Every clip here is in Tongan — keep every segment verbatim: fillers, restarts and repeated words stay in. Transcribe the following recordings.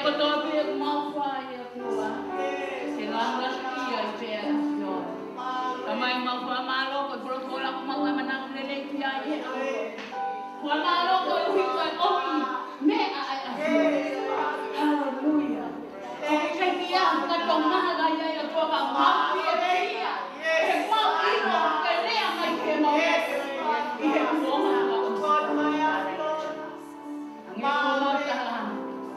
Kotoa pē ʻoku mau fai, ʻOtua, ke lāngilangiʻia ai pē ʻa e ʻAfiona. Tamai, mau fakamālō ko e folofola ʻoku mau ʻamanaki lelei ki ai, ʻe ʻOtua. Fakamālō koeʻuhi ko e ʻomi meʻa ʻa e ʻAfiona. Haleluia. ʻOku ʻikai ke ʻi ai ha fakatomala ia, ʻe ʻOtua, ka mau fiefia. He mau ʻilo ʻoku ke lea mai ke mau ʻi he kuonga ʻo e ʻAfiona. Hangē ko e lau ʻa e talamonū,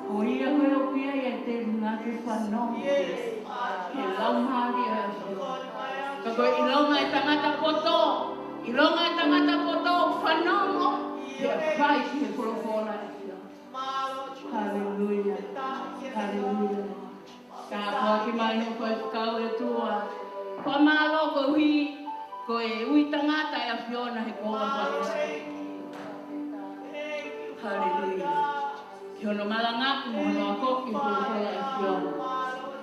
ko ia ko ē ʻoku ʻi ai ʻa e telinga ke fanongo ki he laumālie ʻo e ʻAfiona. Ka ko e ʻilonga ʻa e tangata poto, ʻilonga ʻa e tangata poto ʻoku fanongo, pea fai ki he folofola ʻa e ʻAfiona. Haleluia. Haleluia. Tāpuaki mai hoʻo faifekau, ʻOtua. Fakamālō koeʻuhi ko e ui tangata ʻa e ʻAfiona he kuonga fakaʻosi. Haleluia. Ki hono malangaʻaki mo hono akoʻi e folofola ʻa e ʻAfiona.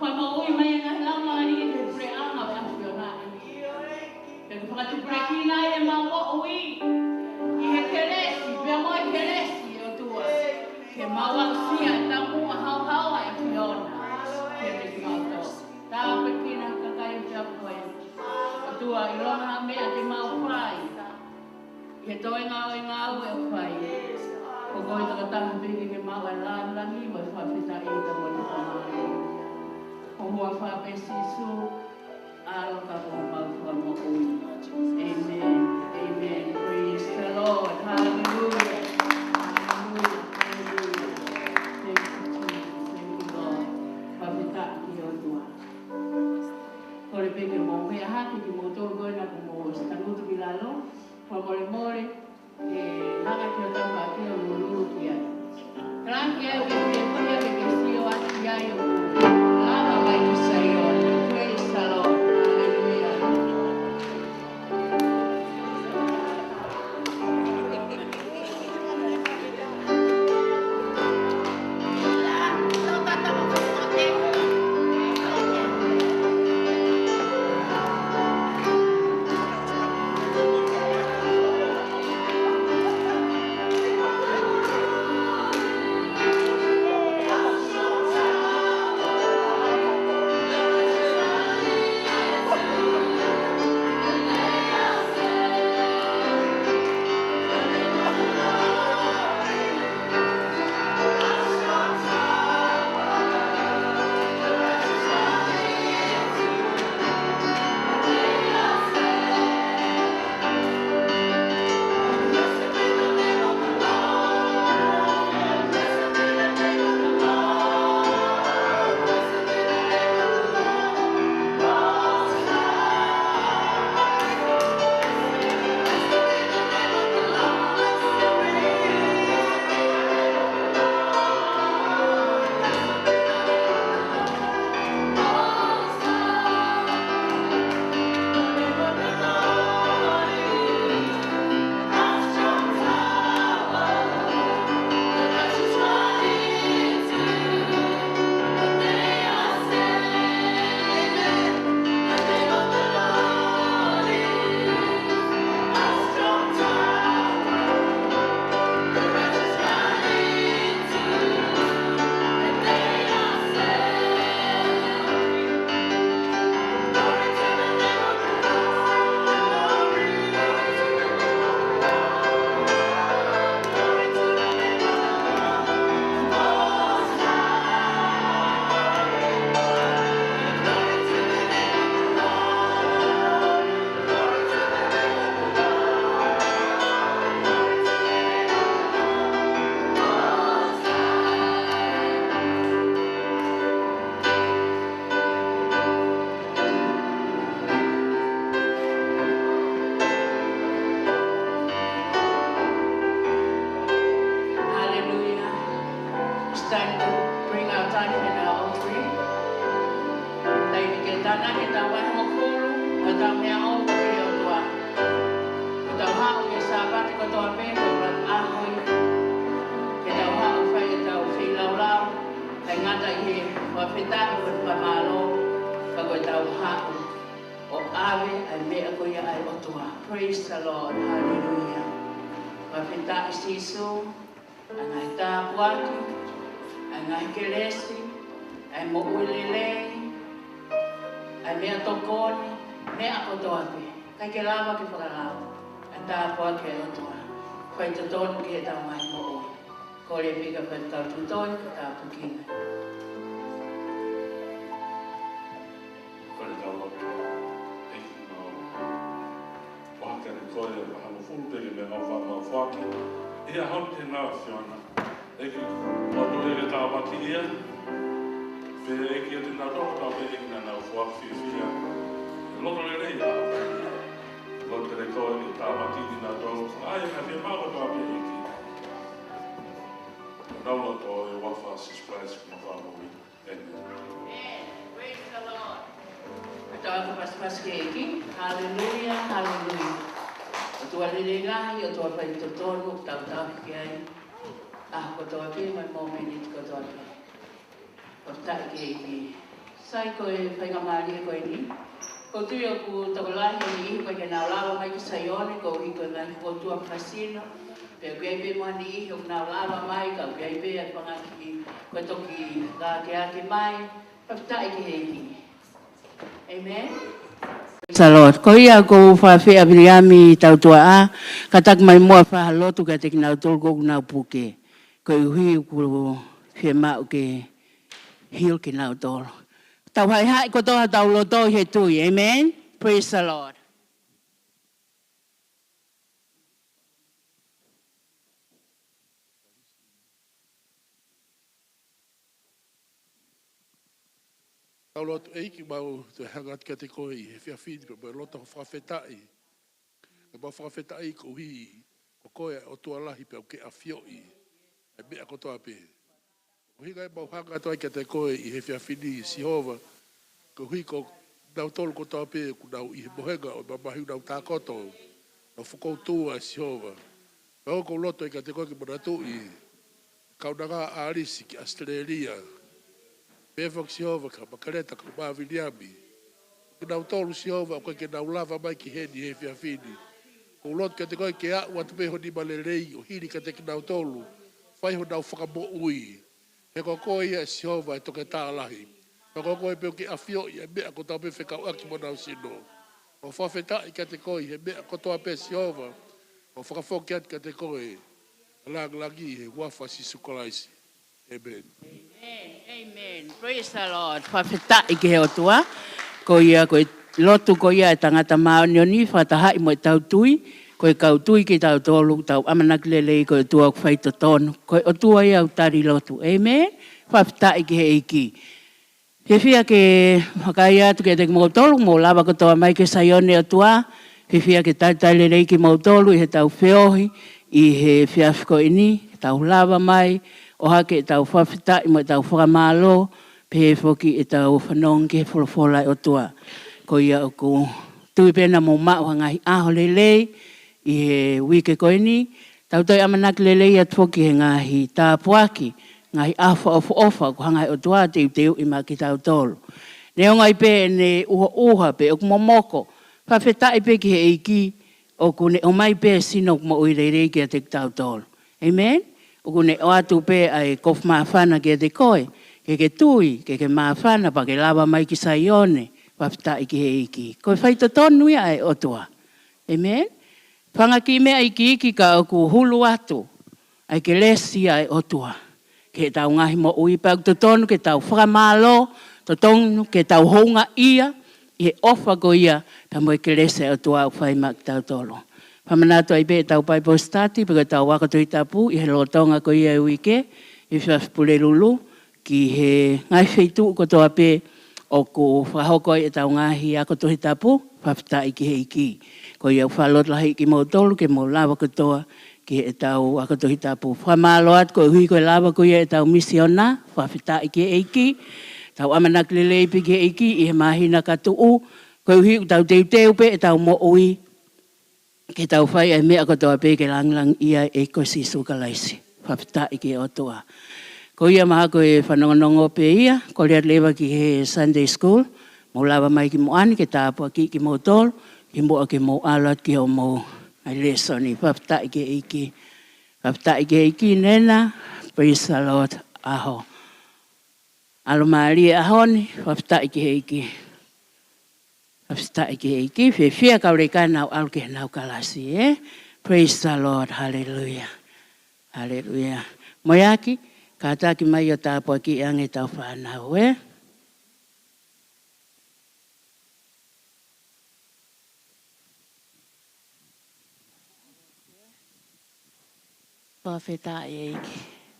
Fakamoʻui mai e ngaahi laumālie ki he puleʻanga ʻo e ʻAfiona. Pea ke fakatupulekina ai ʻemau moʻui ʻi he kelesi, pea mo e kelesi, ʻOtua. Ke mau aʻusia e taumuʻa haohaoa ʻa e ʻAfiona kiate kimautolu. Tāpuekina e kakai ʻoku ʻi ai. ʻOtua, ʻilonga ha meʻa te mau fai ʻi he toenga ʻo e ngāue ʻoku fai, ko koe tokotaha pē ke ke maʻu ʻa e lāngilangi mo e fakafetaʻi mo e fakamālō. Ko e huafa pē ʻo Sīsū, ʻa ia ko homau Fakamoʻui. Amen. Amen. Praise the Lord. Hallelujah. Hallelujah. Hallelujah. Thank you, Jesus. Thank you, Lord. Fakafetaʻi ki he ʻOtua. Kole pē ke mou meʻa hake kimoutolu ko ena kuo mou ʻosi tangutu ki lalo. Fakamolemole, ʻe hanga ki hotau faʻē ʻo lulululu ki ai. Kalanga ki ai ʻoku ke fiefia ke ke sio atu ki ai ʻoku lava mai ki Saione. Praise the Lord. Hallelujah. Hallelujah. It's time to bring our tithe and our offering. Taimi ke tānaki ʻetau vahehongofulu, ʻetau meʻaʻofa ki he ʻOtua. Ko ʻetau haʻu he Sāpate kotoa pē, ko e ʻaho ia ke tau haʻu ʻo fai ʻetau feilaulau, ʻikai ngata ʻi he fakafetaʻi mo e fakamālō, ka ko ʻetau haʻu ʻo ʻave ʻa e meʻa ko ia ʻa e ʻOtua. Praise the Lord. Hallelujah. Fakafetaʻi Sīsū, ʻa e ngaahi tāpuaki, ʻa ʻa e ngaahi kelesi, ʻa e moʻui lelei, ʻa e meʻatokoni, meʻa kotoa pē. ʻIkai ke lava ke fakalava ʻa e tāpuaki ʻa e ʻOtua. Faitotonu ki heʻetau ngaahi moʻui. Kole pē ki he faifekau tuitoi ke tāpuekina. Kole tau lotu. ʻEiki, mau ʻohake atu kiate koe ʻa e vahe hongofulu pē ke mau fakamālō atu. ʻI he ʻaho ni, ʻAfiona, ʻEiki, mau tui ke tāpuakiʻi ia. Pea ʻEiki, ʻa kinautolu kotoa pē, ʻEiki, naʻa nau foaki fiefia, loto lelei ʻa e ʻaho ni. Lotu kiate koe ke tāpuakiʻi kinautolu, ʻa e ngaahi fiemaʻu kotoa pē, ʻEiki. Nau lotu ʻi he huafa ʻo Sīsū Kalaisi ko homau Fakamoʻui. ʻĒmeni. Amen. Praise the Lord. Tau ako pasipasi ki he ʻEiki. Haleluia, haleluia. ʻOtua lelei lahi, ʻOtua faitotonu, tau tauhi ki ai ʻaho kotoa pē mo e mōmeniti kotoa pē. Fakafetaʻi ki he ʻEiki. Sai, ko e faingamālie ko eni, ʻoku ou tui ʻoku tokolahi e niʻihi ʻoku ʻikai ke nau lava mai ki Saione koeʻuhi ko e ngaahi fokoutua fakasino. Pea ʻoku ʻi ai pē mo ha niʻihi ʻoku nau lava mai, ka ʻoku ʻi ai pē ʻa e fanga kiʻi, ko e toki kakeake mai. Fakafetaʻi ki he ʻEiki. Amen. Praise the Lord. Ko ia ʻoku ou fakaafeʻi ʻa Viliami Tautuaʻa, kātaki mai muʻa ʻo fai ha lotu kiate kinautolu ʻoku nau puke. Koeʻuhi ʻoku fiemaʻu ke heal kinautolu. Tau haʻihaʻi kotoa hotau loto ʻi he tui. Amen. Praise the Lord. Tau lotu. ʻEiki, mau toe hanga atu kiate koe ʻi he efiafi ni pea mo e loto fakafetaʻi. Pea mau fakafetaʻi koeʻuhi ko koe ʻa e ʻOtua lahi pea ʻoku ke ʻafioʻi ʻa e meʻa kotoa pē. Ko e ʻuhinga ia ʻemau hanga atu ai kiate koe ʻi he efiafi ni, Sihova, koeʻuhi ko kinautolu kotoa pē ʻoku nau ʻi he mohenga ʻo e mamahi, ʻoku nau tākoto, nau fokoutua, Sihova. Pea ʻoku ou lotu ai kiate koe ke manatuʻi e kaunanga ʻa ʻAlisi ki ʻAositelēlia. Pehē foki, Sihova, kia Makaleta kae ʻumaʻā Viliami. Kinautolu, Sihova, ʻoku ʻikai ke nau lava mai ki heni he efiafi ni. ʻOku ou lotu kiate koe ke aʻu atu pē ho nima lelei ʻo hili kiate kinautolu, fai honau fakamoʻui. He ko koe ia, ʻe Sihova, ʻa e toketā lahi. Pea ko koe pē ʻoku ke ʻafioʻi ʻa e meʻa kotoa pē fekauʻaki mo honau sino. ʻOku ou fakafetaʻi kiate koe ʻi he meʻa kotoa pē, Sihova. ʻOku ou fakafoki atu kiate koe ʻa e langilangi ʻi he huafa ʻo Sīsū Kalaisi. ʻĒmeni. Amen. Amen. Praise the Lord. Fakafetaʻi ki he ʻOtua. Ko ia ko e lotu ko ia ʻa e tangata māʻoniʻoni, fakatahaʻi mo ʻetau tui, ko e kau tui kitautolu, tau ʻamanaki lelei ko e ʻOtua ʻoku faitotonu, ko e ʻOtua ia ʻoku tali lotu. Amen. Fakafetaʻi ki he ʻEiki. Fiefia ke vakai atu kiate kimoutolu, mou lava kotoa mai ki Saione, ʻOtua. Fiefia ke talitali lelei kimoutolu ʻi heʻetau feohi ʻi he efiafi ko eni, ke tau lava mai ʻo ʻohake ʻetau fakafetaʻi mo ʻetau fakamālō, pehē foki ʻetau fanongo ki he folofola ʻa e ʻOtua. Ko ia ʻoku ou tui pē naʻa mou maʻu ha ngaahi ʻaho lelei ʻi he uike ko eni. Tau toe ʻamanaki lelei atu foki he ngaahi tāpuaki, ngaahi ʻaho fakaʻofoʻofa ʻoku hanga ʻe he ʻOtua ʻo teuteuʻi maʻa kitautolu. Neongo ai pē ʻene ʻuhoʻuha pe ʻoku momoko, fakafetaʻi pē ki he ʻEiki, ʻoku ne ʻomai pē e sino ʻoku moʻui lelei kiate kitautolu. Amen? ʻOku ne ʻoatu pē ʻa e kofu māfana kiate koe, ke ke tui, ke ke māfana, pea ke lava mai ki Saione, fakafetaʻi ki he ʻEiki. Ko e faitotonu ia ʻa e ʻOtua. Amen? Fanga kiʻi meʻa iiki, iiki ka ʻoku hulu atu ʻa e kelesi ʻa e ʻOtua ki heʻetau ngaahi moʻui, pea ʻoku totonu ke tau fakamālō, totonu ke tau houngaʻia ʻi he ʻofa ko ia, pea mo e kelesi ʻa e ʻOtua ʻoku fai maʻa kitautolu. Fakamanatu ai pē ʻetau Bible study, pe ko ʻetau ako Tohi Tapu ʻi he lolotonga ko ia ʻo e uike, ʻi he efiafi Pulelulu, ki he ngaahi feituʻu kotoa pē ʻoku fakahoko ai ʻetau ngaahi ako Tohi Tapu, fakafetaʻi ki he ʻEiki. Ko ia ʻoku fakalotolahiʻi kimoutolu ke mou lava kotoa ki heʻetau ako Tohi Tapu. Fakamālō atu koeʻuhi ko e lava ko ia ʻetau misiona, fakafetaʻi ki he ʻEiki. Tau ʻamanaki lelei pē ki he ʻEiki ʻi he māhina ka tuʻu, koeʻuhi ʻoku tau teuteu pē ʻetau moʻui ke tau fai ʻa e meʻa kotoa pē ke langilangiʻia ai ʻa e ʻEiki ko Sīsū Kalaisi. Fakafetaʻi ki he ʻOtua. Ko ia mahalo ko e fanongonongo pē ia, kole atu leva ki he Sunday School, mou lava mai ki muʻa ni ke tāpuakiʻi kimoutolu, kimuʻa ke mou ʻalu atu ki hoʻomou ngaahi lēsoni. Fakafetaʻi ki he ʻEiki. Fakafetaʻi ki he ʻEiki. Nena, praise the Lord, ʻaho ʻalomālie ʻaho ni, fakafetaʻi ki he ʻEiki. Fakafetaʻi ki he ʻEiki, fiefia kau leʻo ka nau ʻalu ki heʻenau kalasi, ē? Praise the Lord, hallelujah. Hallelujah. Moeaki, kātaki mai ʻo tāpuakiʻi ange ʻetau fānau, ē? Fakafetaʻi ʻEiki.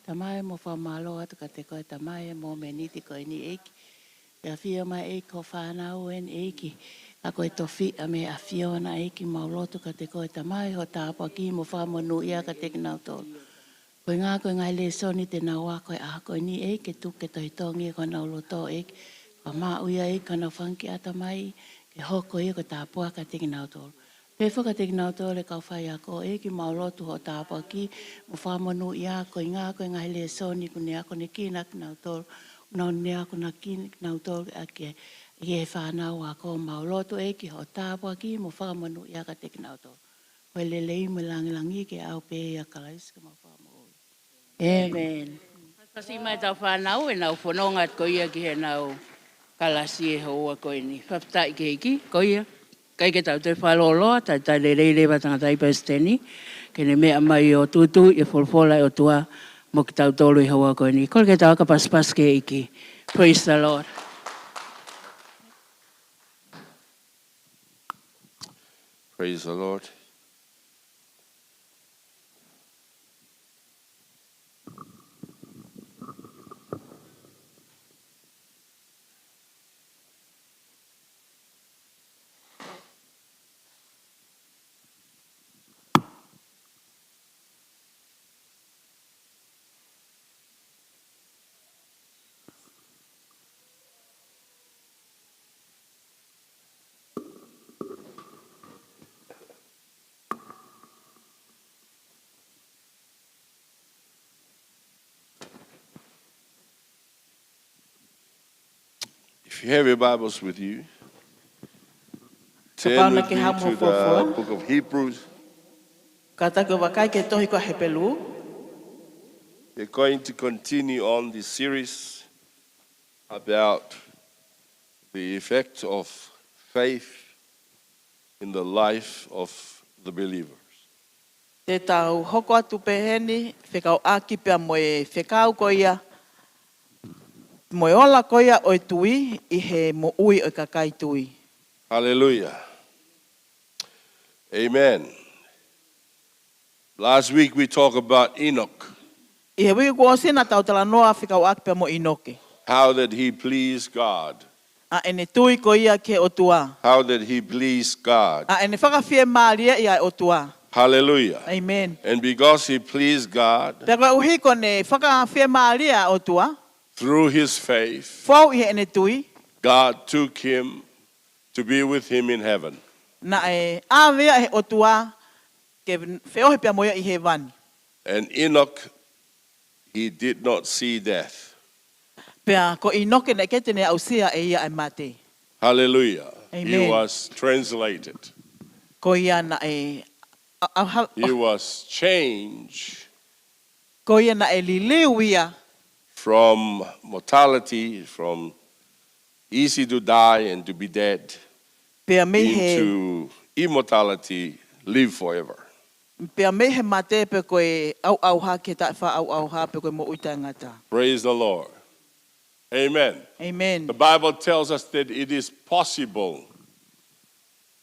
Tamai, mo fakamālō atu kiate koe Tamai, mo e miniti ko eni ʻEiki. ʻI he ʻafio mai ʻEiki ho fānau eni ʻEiki. ʻA ko e tofiʻa mei he ʻAfiona ʻEiki, mau lotu kiate koe Tamai, ho tāpuaki mo fakamonūʻia kiate kinautolu. Ko e ngaahi, ko e ngaahi lēsoni te nau ako he ʻaho ko eni ʻEiki, ke tuku ke tohitongi ʻi honau loto ʻEiki. Fakamaʻu ia ʻEiki, ko honau fanga kiʻi ʻatamai, ke hoko ia ko e tāpuaki kiate kinautolu. Pea foki kiate kinautolu e kau faiako ʻEiki, mau lotu ho tāpuaki, mo fakamonūʻia ko e ngaahi, ko e ngaahi lēsoni kuo ne akonekina kinautolu, nau ne akonekina kinautolu ʻaki ʻe he fānau ako, mau lotu ʻEiki ho tāpuaki, mo fakamonūʻia kiate kinautolu. Ko e lelei mo e lāngilangi ke ʻoatu pē ʻia Kalaisi ko homau Fakamoʻui. ʻĒmeni. Tasi mai ʻetau fānau, ʻenau fononga atu ko ia ki heʻenau kalasi he houa ko eni. Fakafetaʻi ki he ʻEiki, ko ia. ʻIkai ke tau toe fakalōloa, talitali lelei leva tangataʻeiki palesiteni, ke ne meʻa mai ʻo tūtuuʻi e folofola ʻa e ʻOtua mo kitautolu he houa ko eni. Kole ke tau aka pasipasi ki he ʻEiki. Praise the Lord. Praise the Lord. If you have your Bibles with you, turn with me to the book of Hebrews. Kapau naʻa ke haʻamo folofola, kātaki ʻo vakai ki he tohi ko Hepelū. We're going to continue on this series about the effect of faith in the life of the believers. Te tau hoko atu pē heni, fekauʻaki pea mo e fekau ko ia, mo e ola ko ia ʻo e tui ʻi he moʻui ʻo e kakai tui. Hallelujah. Amen. Last week we talked about Enoch. ʻI he uike kuo ʻosi naʻa tau talanoa fekauʻaki pea mo ʻInoke. How that he pleased God. ʻA ʻene tui ko ia ki he ʻOtua. How that he pleased God. ʻA ʻene fakafiemālieʻi ʻa e ʻOtua. Hallelujah. Amen. And because he pleased God, pea koeʻuhi ko ʻene fakafiemālie ʻa e ʻOtua, through his faith, fou ʻi heʻene tui, God took him to be with him in heaven. Naʻe ʻave ia ʻe he ʻOtua ke feohi pea mo ia ʻi hēvani. And Enoch, he did not see death. Pea ko ʻInoke naʻe ʻikai te ne aʻusia ʻe ia ʻa e mate. Hallelujah. He, amen, was translated. Ko ia naʻe, a, a, ha, he was changed. Ko ia naʻe liliu ia. From mortality, from easy to die and to be dead, pea mei he, into immortality, live forever. Pea mei he mate pe ko e ʻauʻauha ki he taʻefaʻaʻauʻauha pe ko e moʻui taʻengata. Praise the Lord. Amen. Amen. The Bible tells us that it is possible.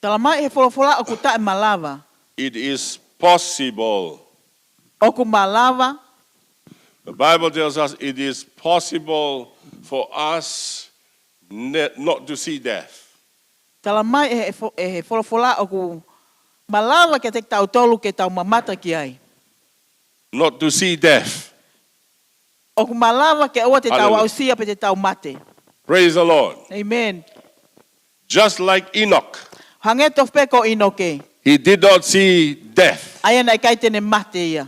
Tala mai he folofola ʻoku taʻemalava. It is possible. ʻOku malava. The Bible tells us it is possible for us ne-, not to see death. Tala mai ʻe he fo-, ʻe he folofola ʻoku malava kiate kitautolu ke tau mamata ki ai. Not to see death. ʻOku malava ke ʻoua te tau, hallelujah, aʻusia pe te tau mate. Praise the Lord. Amen. Just like Enoch. Hangē tofu pē ko ʻInoke. He did not see death. ʻA ia naʻe ʻikai te ne mate ia.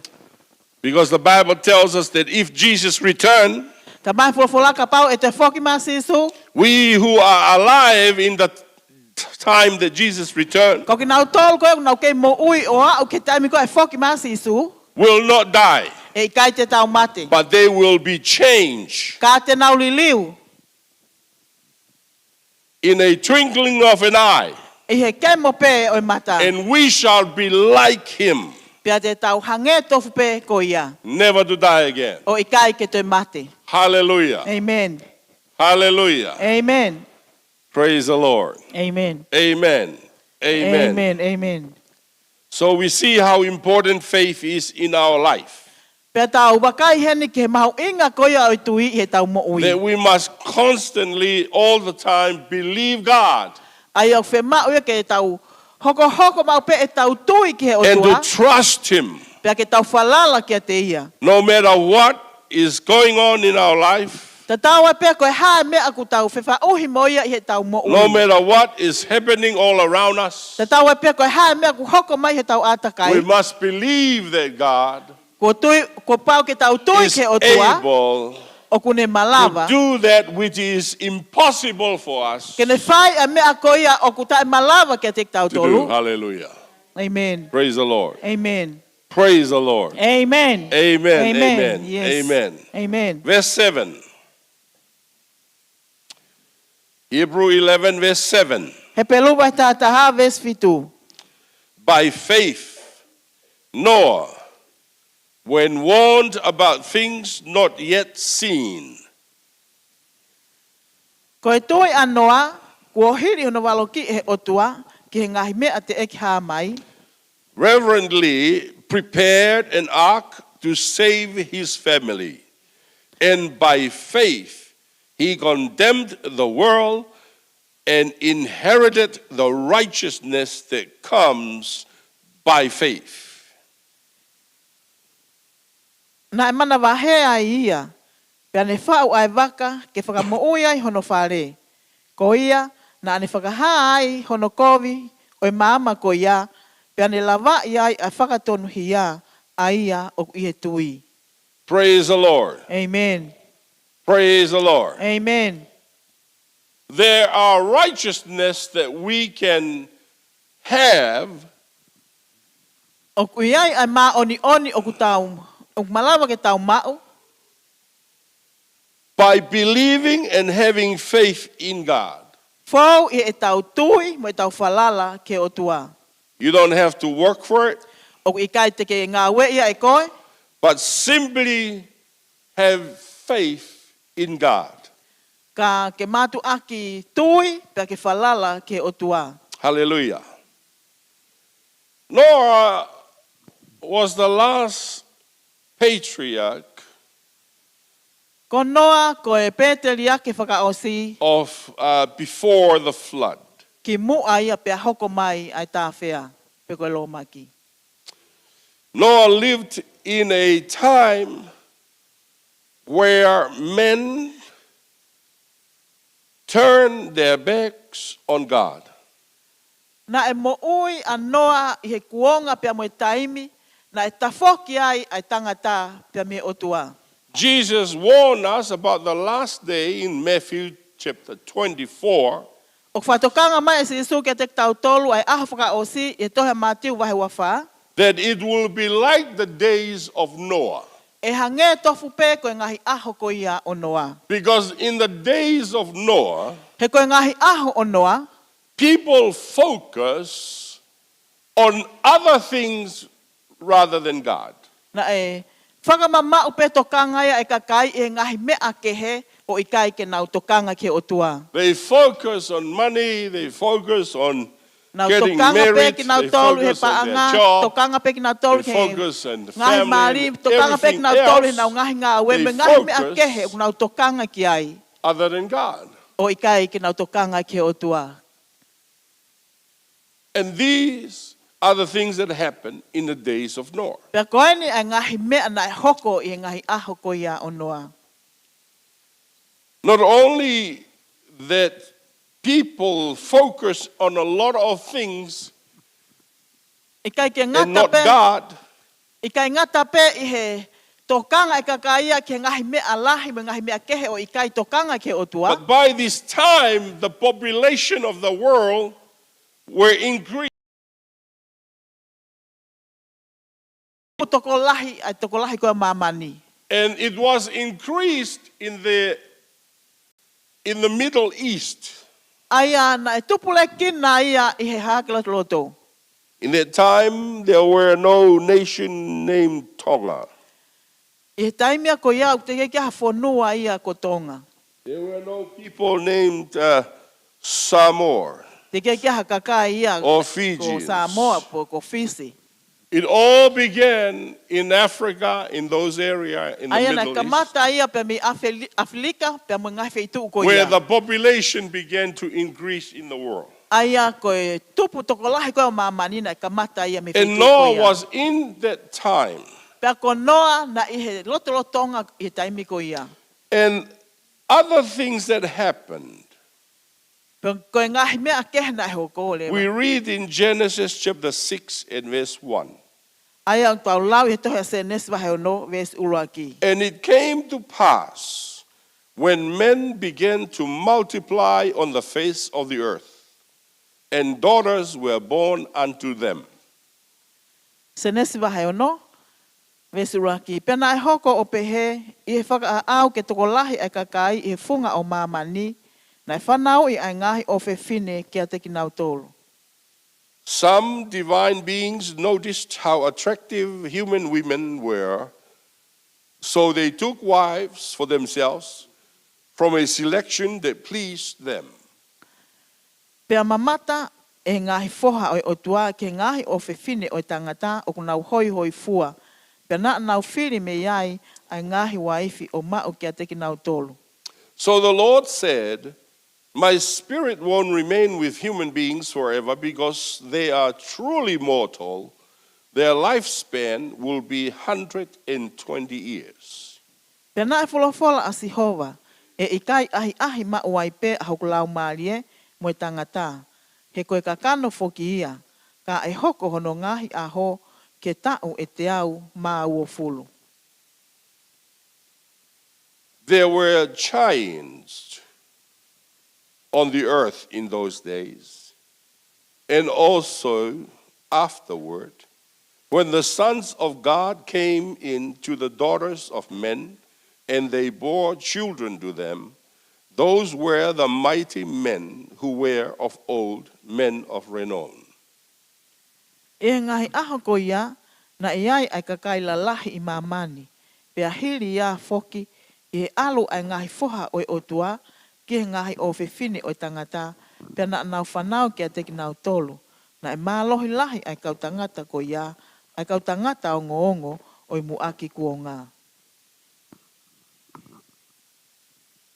Because the Bible tells us that if Jesus returned, tala mai he folofola kapau ʻe toe foki mai ʻa Sīsū, we who are alive in the t-, time that Jesus returned, ko kinautolu ko ē ʻoku nau kei moʻui ʻo aʻu ki he taimi ko ē ʻe foki mai ʻa Sīsū, will not die, ʻe ʻikai te tau mate. But they will be changed. Ka te nau liliu. in a twinkling of an eye, ʻi he kemo pē ʻo e mata. And we shall be like him, Pea te tau hangē tofu pē ko ia. Never to die again. ʻO ʻikai ke toe mate. Hallelujah. Amen. Hallelujah. Amen. Praise the Lord. Amen. Amen. Amen. Amen. Amen. So we see how important faith is in our life. Pea tau vakai heni ki he mahuʻinga ko ia ʻo e tui ʻi heʻetau moʻui. That we must constantly, all the time, believe God. ʻA ia ʻoku fiemaʻu ia ke tau hokohoko maʻu pē ʻetau tui ki he ʻOtua. And to trust Him. Pea ke tau falala kiate ia. No matter what is going on in our life. Tatau ai pē ko e hā e meʻa ʻoku tau fefaʻuhi mo ia ʻi heʻetau moʻui. No matter what is happening all around us. Tatau ai pē ko e hā e meʻa ʻoku hoko mai heʻetau ʻātakai. We must believe that God Kuo tui, kuo pau ke tau tui is ki he ʻOtua. Able ʻOku ne malava. To do that which is impossible for us. Ke ne fai ʻa e meʻa ko ia ʻoku taʻemalava kiate kitautolu. To do. Hallelujah. Amen. Praise the Lord. Amen. Praise the Lord. Amen. Amen. Amen. Amen. Yes. Amen. Amen. Verse seven. Hebrew eleven, verse seven. Hepelū vahe tahataha veesi fitu. By faith, Noah, when warned about things not yet seen. Ko e tui ʻa Noa, kuo hili hono valokiʻi ʻe he ʻOtua ki he ngaahi meʻa teʻeki hā mai. Reverently prepared an ark to save his family, and by faith he condemned the world and inherited the righteousness that comes by faith. Naʻe manavahē ai ia, pea ne faʻu ʻa e vaka ke fakamoʻui ai hono fale. Ko ia, naʻa ne fakahā ai hono kovi ʻo e maama ko ia, pea ne lavaʻi ai ʻa e fakatonuhia ʻa ia ʻoku ʻi he tui. Praise the Lord. Amen. Praise the Lord. Amen. There are righteousness that we can have ʻOku ʻi ai ʻa e māʻoniʻoni ʻoku tau, ʻoku malava ke tau maʻu. By believing and having faith in God. Fou ʻi heʻetau tui mo ʻetau falala ki he ʻOtua. You don't have to work for it. ʻOku ʻikai te ke ngāueʻi ia ʻe koe. But simply have faith in God. Ka ke mātuʻaki tui pea ke falala ki he ʻOtua. Hallelujah. Noah was the last patriarch Ko Noa ko e pēteliake fakaʻosi of uh, before the flood. Ki muʻa ia pea hoko mai ʻa e tāfea pe ko e lōmaki. Noah lived in a time where men turned their backs on God. Naʻe moʻui ʻa Noa ʻi he kuonga pea mo e taimi naʻe tafoki ai ʻa e tangata pea mei he ʻOtua. Jesus warned us about the last day in Matthew chapter twenty-four. ʻOku fakatokanga mai ʻe Sīsū kiate kitautolu ʻa e ʻaho fakaʻosi ʻi he tohi ʻa Mātiu vahe ua fā. That it will be like the days of Noah. ʻE hangē tofu pē ko e ngaahi ʻaho ko ia ʻo Noa. Because in the days of Noah, He ko e ngaahi ʻaho ʻo Noa, people focus on other things rather than God. Naʻe fakamamaʻu pē tokanga ia ʻa e kakai ʻi he ngaahi meʻa kehe ʻo ʻikai ke nau tokanga ki he ʻOtua. They focus on money, they focus on getting married, they focus on their job, they focus on family and everything else. They focus on Nau tokanga pē kinautolu he paʻanga, tokanga pē kinautolu he paʻanga, tokanga pē kinautolu he nau ngaahi ngāue, mo e ngaahi meʻa kehe ʻoku nau tokanga ki ai. Other than God. ʻO ʻikai ke nau tokanga ki he ʻOtua. And these are the things that happened in the days of Noah. Pea ko eni ʻa e ngaahi meʻa naʻe hoko ʻi he ngaahi ʻaho ko ia ʻo Noa. Not only that people focus on a lot of things ʻIkai ke and ngata not pē, God, ʻikai ngata pē ʻi he tokanga ʻa e kakai ia ki he ngaahi meʻa lahi mo e ngaahi meʻa kehe ʻo ʻikai tokanga ki he ʻOtua. But by this time, the population of the world were increased. Tokolahi, ʻa e tokolahi ko ia ʻo māmani. And it was increased in the, in the Middle East. ʻA ia naʻe tupulekina ia ʻi he hahake lotoloto. In that time, there were no nation named Tonga. ʻI he taimi ko ia ʻoku teʻeki ai ke ʻi ai ha fonua ia ko Tonga. There were no people named uh, Samoa Teʻeki ai ke ʻi ai ha kakai ia or ko Fijians. Samoa pe ko Fisi. It all began in Africa, in those areas, in the ʻA ia naʻe Middle East, kamata ia pea mei ʻAfeli- ʻAfilika pea mo e ngaahi feituʻu ko where ia. The population began to increase in the world. ʻA ia ko e tupu tokolahi ko ē ʻo māmani naʻe kamata ia mei he And feituʻu Noah ko ia. Was in that time. Pea ko Noa naʻe ʻi he lotolotonga ʻi he taimi ko ia. And other things that happened. Pea ko e ngaahi meʻa kehe naʻe hoko leva. We read in Genesis chapter six and verse one. ʻA ia ʻoku tau lau ʻi he tohi ʻa Senesi vahe ono, veesi ʻuluaki. And it came to pass when men began to multiply on the face of the earth, and daughters were born unto them. Senesi vahe ono, veesi ʻuluaki. Pea naʻe hoko ʻo pehē, ʻi he fakaʻaʻau ke tokolahi ʻa e kakai ʻi he funga ʻo māmani, naʻe fanauʻi ʻa e ngaahi ʻofefine kiate kinautolu. Some divine beings noticed how attractive human women were, so they took wives for themselves from a selection that pleased them. Pea mamata ʻe he ngaahi foha ʻo e ʻOtua ki he ngaahi ʻofefine ʻo e tangata ʻoku nau hoihoifua, pea naʻa nau fili mei ai ʻa e ngaahi uaifi ʻo maʻu kiate kinautolu. So the Lord said, My spirit won't remain with human beings forever because they are truly mortal. Their lifespan will be hundred and twenty years. Pea naʻe folofola ʻa Sihova, ʻE ʻikai ʻahiʻahi maʻu ai pē ʻa hoku laumālie mo e tangata, he ko e kakano foki ia, ka ʻe hoko hono ngaahi ʻaho ke taʻu ʻe teau mā uofulu. There were giants on the earth in those days, and also afterward, when the sons of God came in to the daughters of men, and they bore children to them, those were the mighty men who were of old, men of renown. ʻI he ngaahi ʻaho ko ia, naʻe ʻi ai ʻa e kakai lalahi ʻi māmani, pea hili ia foki ʻi he ʻalu ʻa e ngaahi foha ʻo e ʻOtua ki he ngaahi ʻofefine ʻo e tangata, pea naʻa nau fanau kiate kinautolu, naʻe mālohi lahi ʻa e kau tangata ko ia, ʻa e kau tangata ongoongo ʻo e muʻaki kuonga.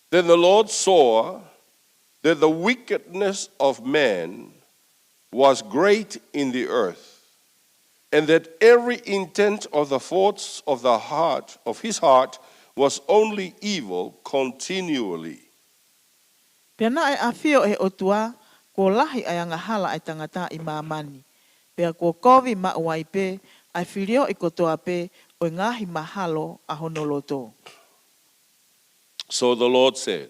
Then the Lord saw that the wickedness of man was great in the earth, and that every intent of the thoughts of the heart of his heart was only evil continually. Pea naʻe ʻafio ʻe he ʻOtua, kuo lahi ʻa e angahala ʻa e tangata ʻi māmani, pea kuo kovi maʻu ai pē ʻa e filioʻi kotoa pē ʻo e ngaahi mahalo ʻa hono loto. So the Lord said,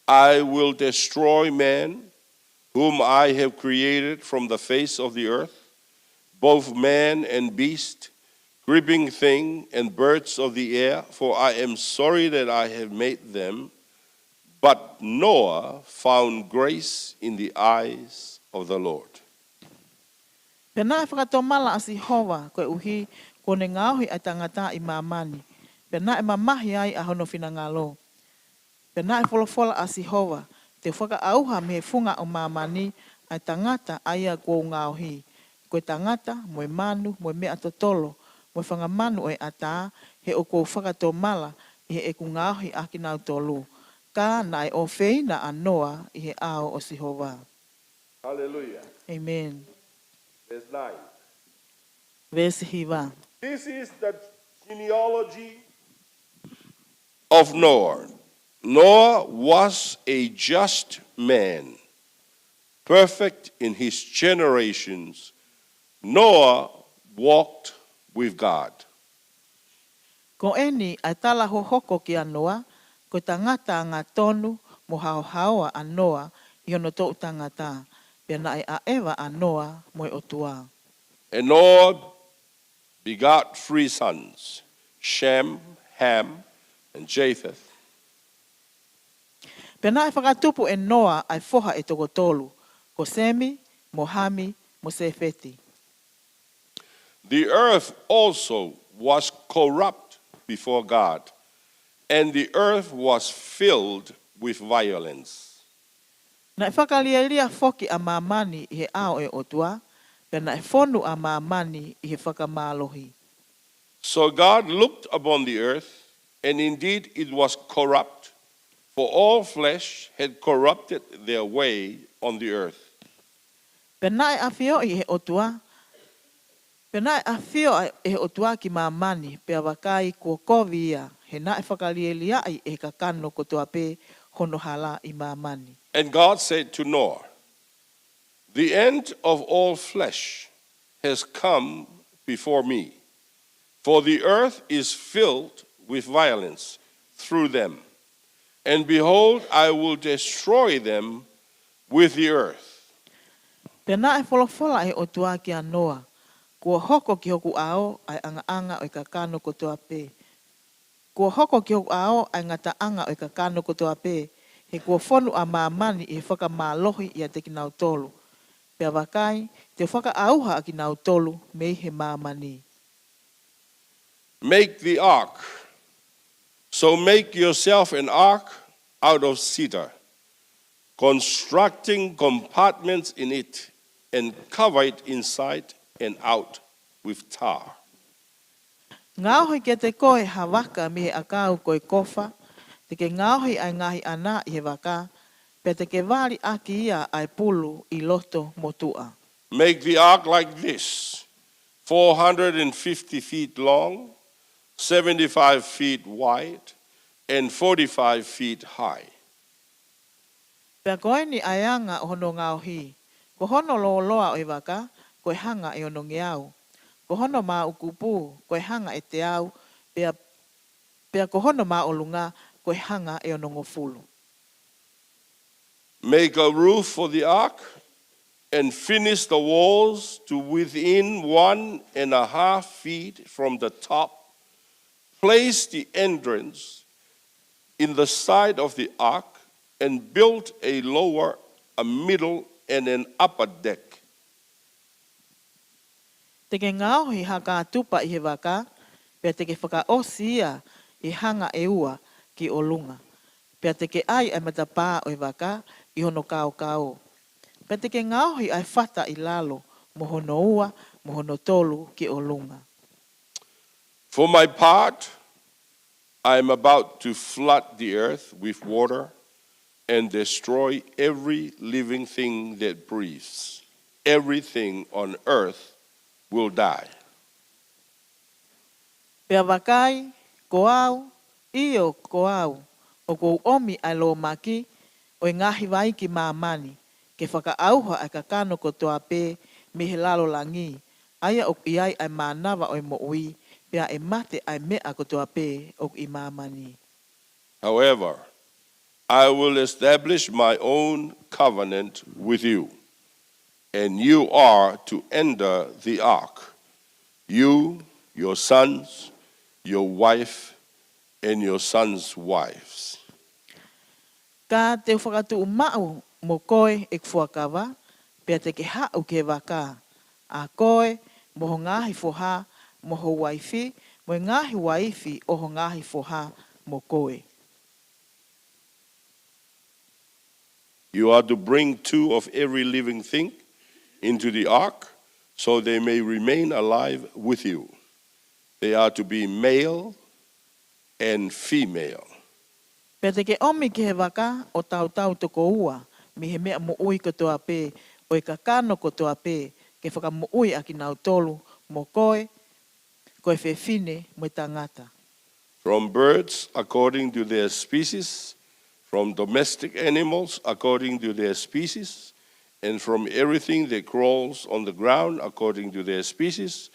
I will destroy man whom I have created from the face of the earth, both man and beast, creeping thing and birds of the air, for I am sorry that I have made them. But Noah found grace in the eyes of the Lord. Pea naʻe fakatomala ʻa Sihova koeʻuhi kuo ne ngaohi ʻa e tangata ʻi māmani, pea naʻe mamahi ai ʻa hono finangalo. Pea naʻe folofola ʻa Sihova, Te u fakaʻauha mei he funga ʻo māmani ʻa e tangata ʻa ia kuo u ngaohi, ko e tangata, mo e manu, mo e meʻa totolo, mo e fanga manu ʻo e ʻatā, he ʻoku ou fakatomala ʻi heʻeku ngaohi ʻa kinautolu. Ka naʻe ʻofeina ʻa Noa ʻi he ʻao ʻo Sihova. Hallelujah. ʻĒmeni. Verse nine. Veesi hiva. This is the genealogy of Noah. Noah was a just man, perfect in his generations. Noah walked with God. Ko eni ʻa e tala hohoko kia Noa, ko e tangata angatonu mo haohaoa ʻa Noa ʻi hono toʻu tangata, pea naʻe ʻaʻeva ʻa Noa mo e ʻOtua. And Noah begot three sons, Shem, Ham, and Japheth. Pea naʻe fakatupu ʻe Noa ʻa e foha ʻe toko tolu, ko Semi, mo Hami, mo Sefeti. The earth also was corrupt before God, and the earth was filled with violence. Naʻe fakalielia foki ʻa māmani ʻi he ʻao ʻo e ʻOtua, pea naʻe fonu ʻa māmani ʻi he fakamālohi. So God looked upon the earth, and indeed it was corrupt, for all flesh had corrupted their way on the earth. Pea naʻe ʻafioʻi ʻe he ʻOtua, pea naʻe ʻafio ʻe he ʻOtua ki māmani, pea vakai kuo kovi ia, he naʻe fakalielia ʻe he kakano kotoa pē hono hala ʻi māmani. And God said to Noah, The end of all flesh has come before me, for the earth is filled with violence through them. And behold, I will destroy them with the earth. Pea naʻe folofola ʻe he ʻOtua kia Noa, Kuo hoko ki hoku ʻao ʻa e ʻangaʻanga ʻo e kakano kotoa pē. Kuo hoko ki hoku ʻao ʻa e ngataʻanga ʻo e kakano kotoa pē, he kuo fonu ʻa māmani ʻi he fakamālohi ʻiate kinautolu. Pea vakai, te u fakaʻauha ʻa kinautolu mei he māmani. Make the ark. So make yourself an ark out of cedar, constructing compartments in it, and cover it inside and out with tar. Ngaohi kiate koe ha vaka mei he ʻakau ko e kofa, te ke ngaohi ʻa e ngaahi ʻana ʻi he vaka, pea te ke vali ʻaki ia ʻa e pulu ʻi loto mo tuʻa. Make the ark like this: four hundred and fifty feet long, seventy-five feet wide, and forty-five feet high. Pea ko eni ʻa e anga ʻo hono ngaohi: ko hono lōloa ʻo e vaka, ko e hanga ʻe ono ngeau; ko hono māʻukupu, ko e hanga ʻe teau; pea, pea ko hono māʻolunga, ko e hanga ʻe onongofulu. Make a roof for the ark, and finish the walls to within one and a half feet from the top. Place the entrance in the side of the ark, and build a lower, a middle, and an upper deck. Te ke ngaohi ha kātupa ʻi he vaka, pea te ke fakaʻosi ia ʻi he hanga ʻe ua ki ʻolunga; pea te ke ʻai ʻa e matapā ʻo e vaka ʻi hono kaokao; pea te ke ngaohi ʻa e fata ʻi lalo, mo hono ua mo hono tolu ki ʻolunga. For my part, I am about to flood the earth with water and destroy every living thing that breathes. Everything on earth will die. Pea vakai, ko au, ʻio, ko au, ʻoku ou ʻomi ʻa e lōmaki ʻo e ngaahi vai ki māmani, ke fakaʻauha ʻa e kakano kotoa pē mei he lalo langi, ʻa ia ʻoku ʻi ai ʻa e mānava ʻo e moʻui, pea ʻe mate ʻa e meʻa kotoa pē ʻoku ʻi māmani. However, I will establish my own covenant with you, and you are to enter the ark, you, your sons, your wife, and your sons' wives. Ka te u fakatuʻumaʻu mo koe ʻeku fuakava, pea te ke haʻu ki he vaka, ʻa koe, mo ho ngaahi foha, mo ho uaifi, mo e ngaahi uaifi ʻo ho ngaahi foha mo koe. You are to bring two of every living thing into the ark, so they may remain alive with you. They are to be male and female. Pea te ke ʻomi ki he vaka ʻo tautau toko ua mei he meʻa moʻui kotoa pē ʻo e kakano kotoa pē, ke fakamoʻui ʻa kinautolu mo koe, ko e fefine mo e tangata. From birds according to their species, from domestic animals according to their species, and from everything that crawls on the ground according to their species,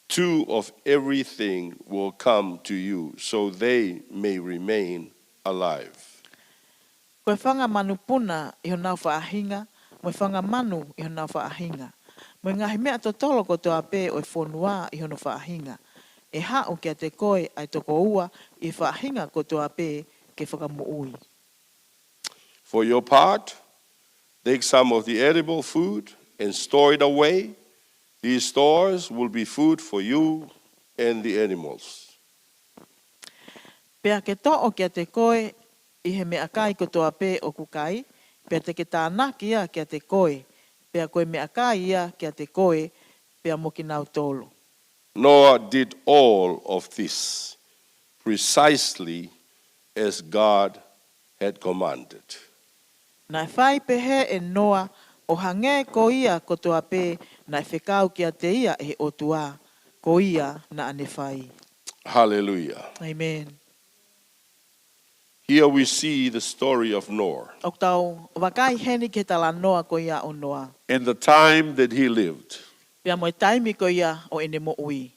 two of everything will come to you, so they may remain alive. Ko e fanga manupuna ʻi honau faʻahinga, mo e fanga manu ʻi honau faʻahinga, mo e ngaahi meʻa totolo kotoa pē ʻo e fonua ʻi hono faʻahinga, ʻe haʻu kiate koe ʻa e toko ua ʻi he faʻahinga kotoa pē ke fakamoʻui. For your part, take some of the edible food and store it away. These stores will be food for you and the animals. Pea ke toʻo kiate koe ʻi he meʻakai kotoa pē ʻoku kai, pea te ke tānaki ia kiate koe, pea ko e meʻakai ia kiate koe pea mo kinautolu. Noah did all of this precisely as God had commanded. Naʻe fai pehē ʻe Noa ʻo hangē ko ia kotoa pē naʻe fekau kiate ia ʻe he ʻOtua, ko ia naʻa ne fai. Hallelujah. Amen. Here we see the story of Noah ʻOku tau vakai heni ki he talanoa ko ia ʻo Noa. and the time that he lived. Pea mo e taimi ko ia ʻo ʻene moʻui.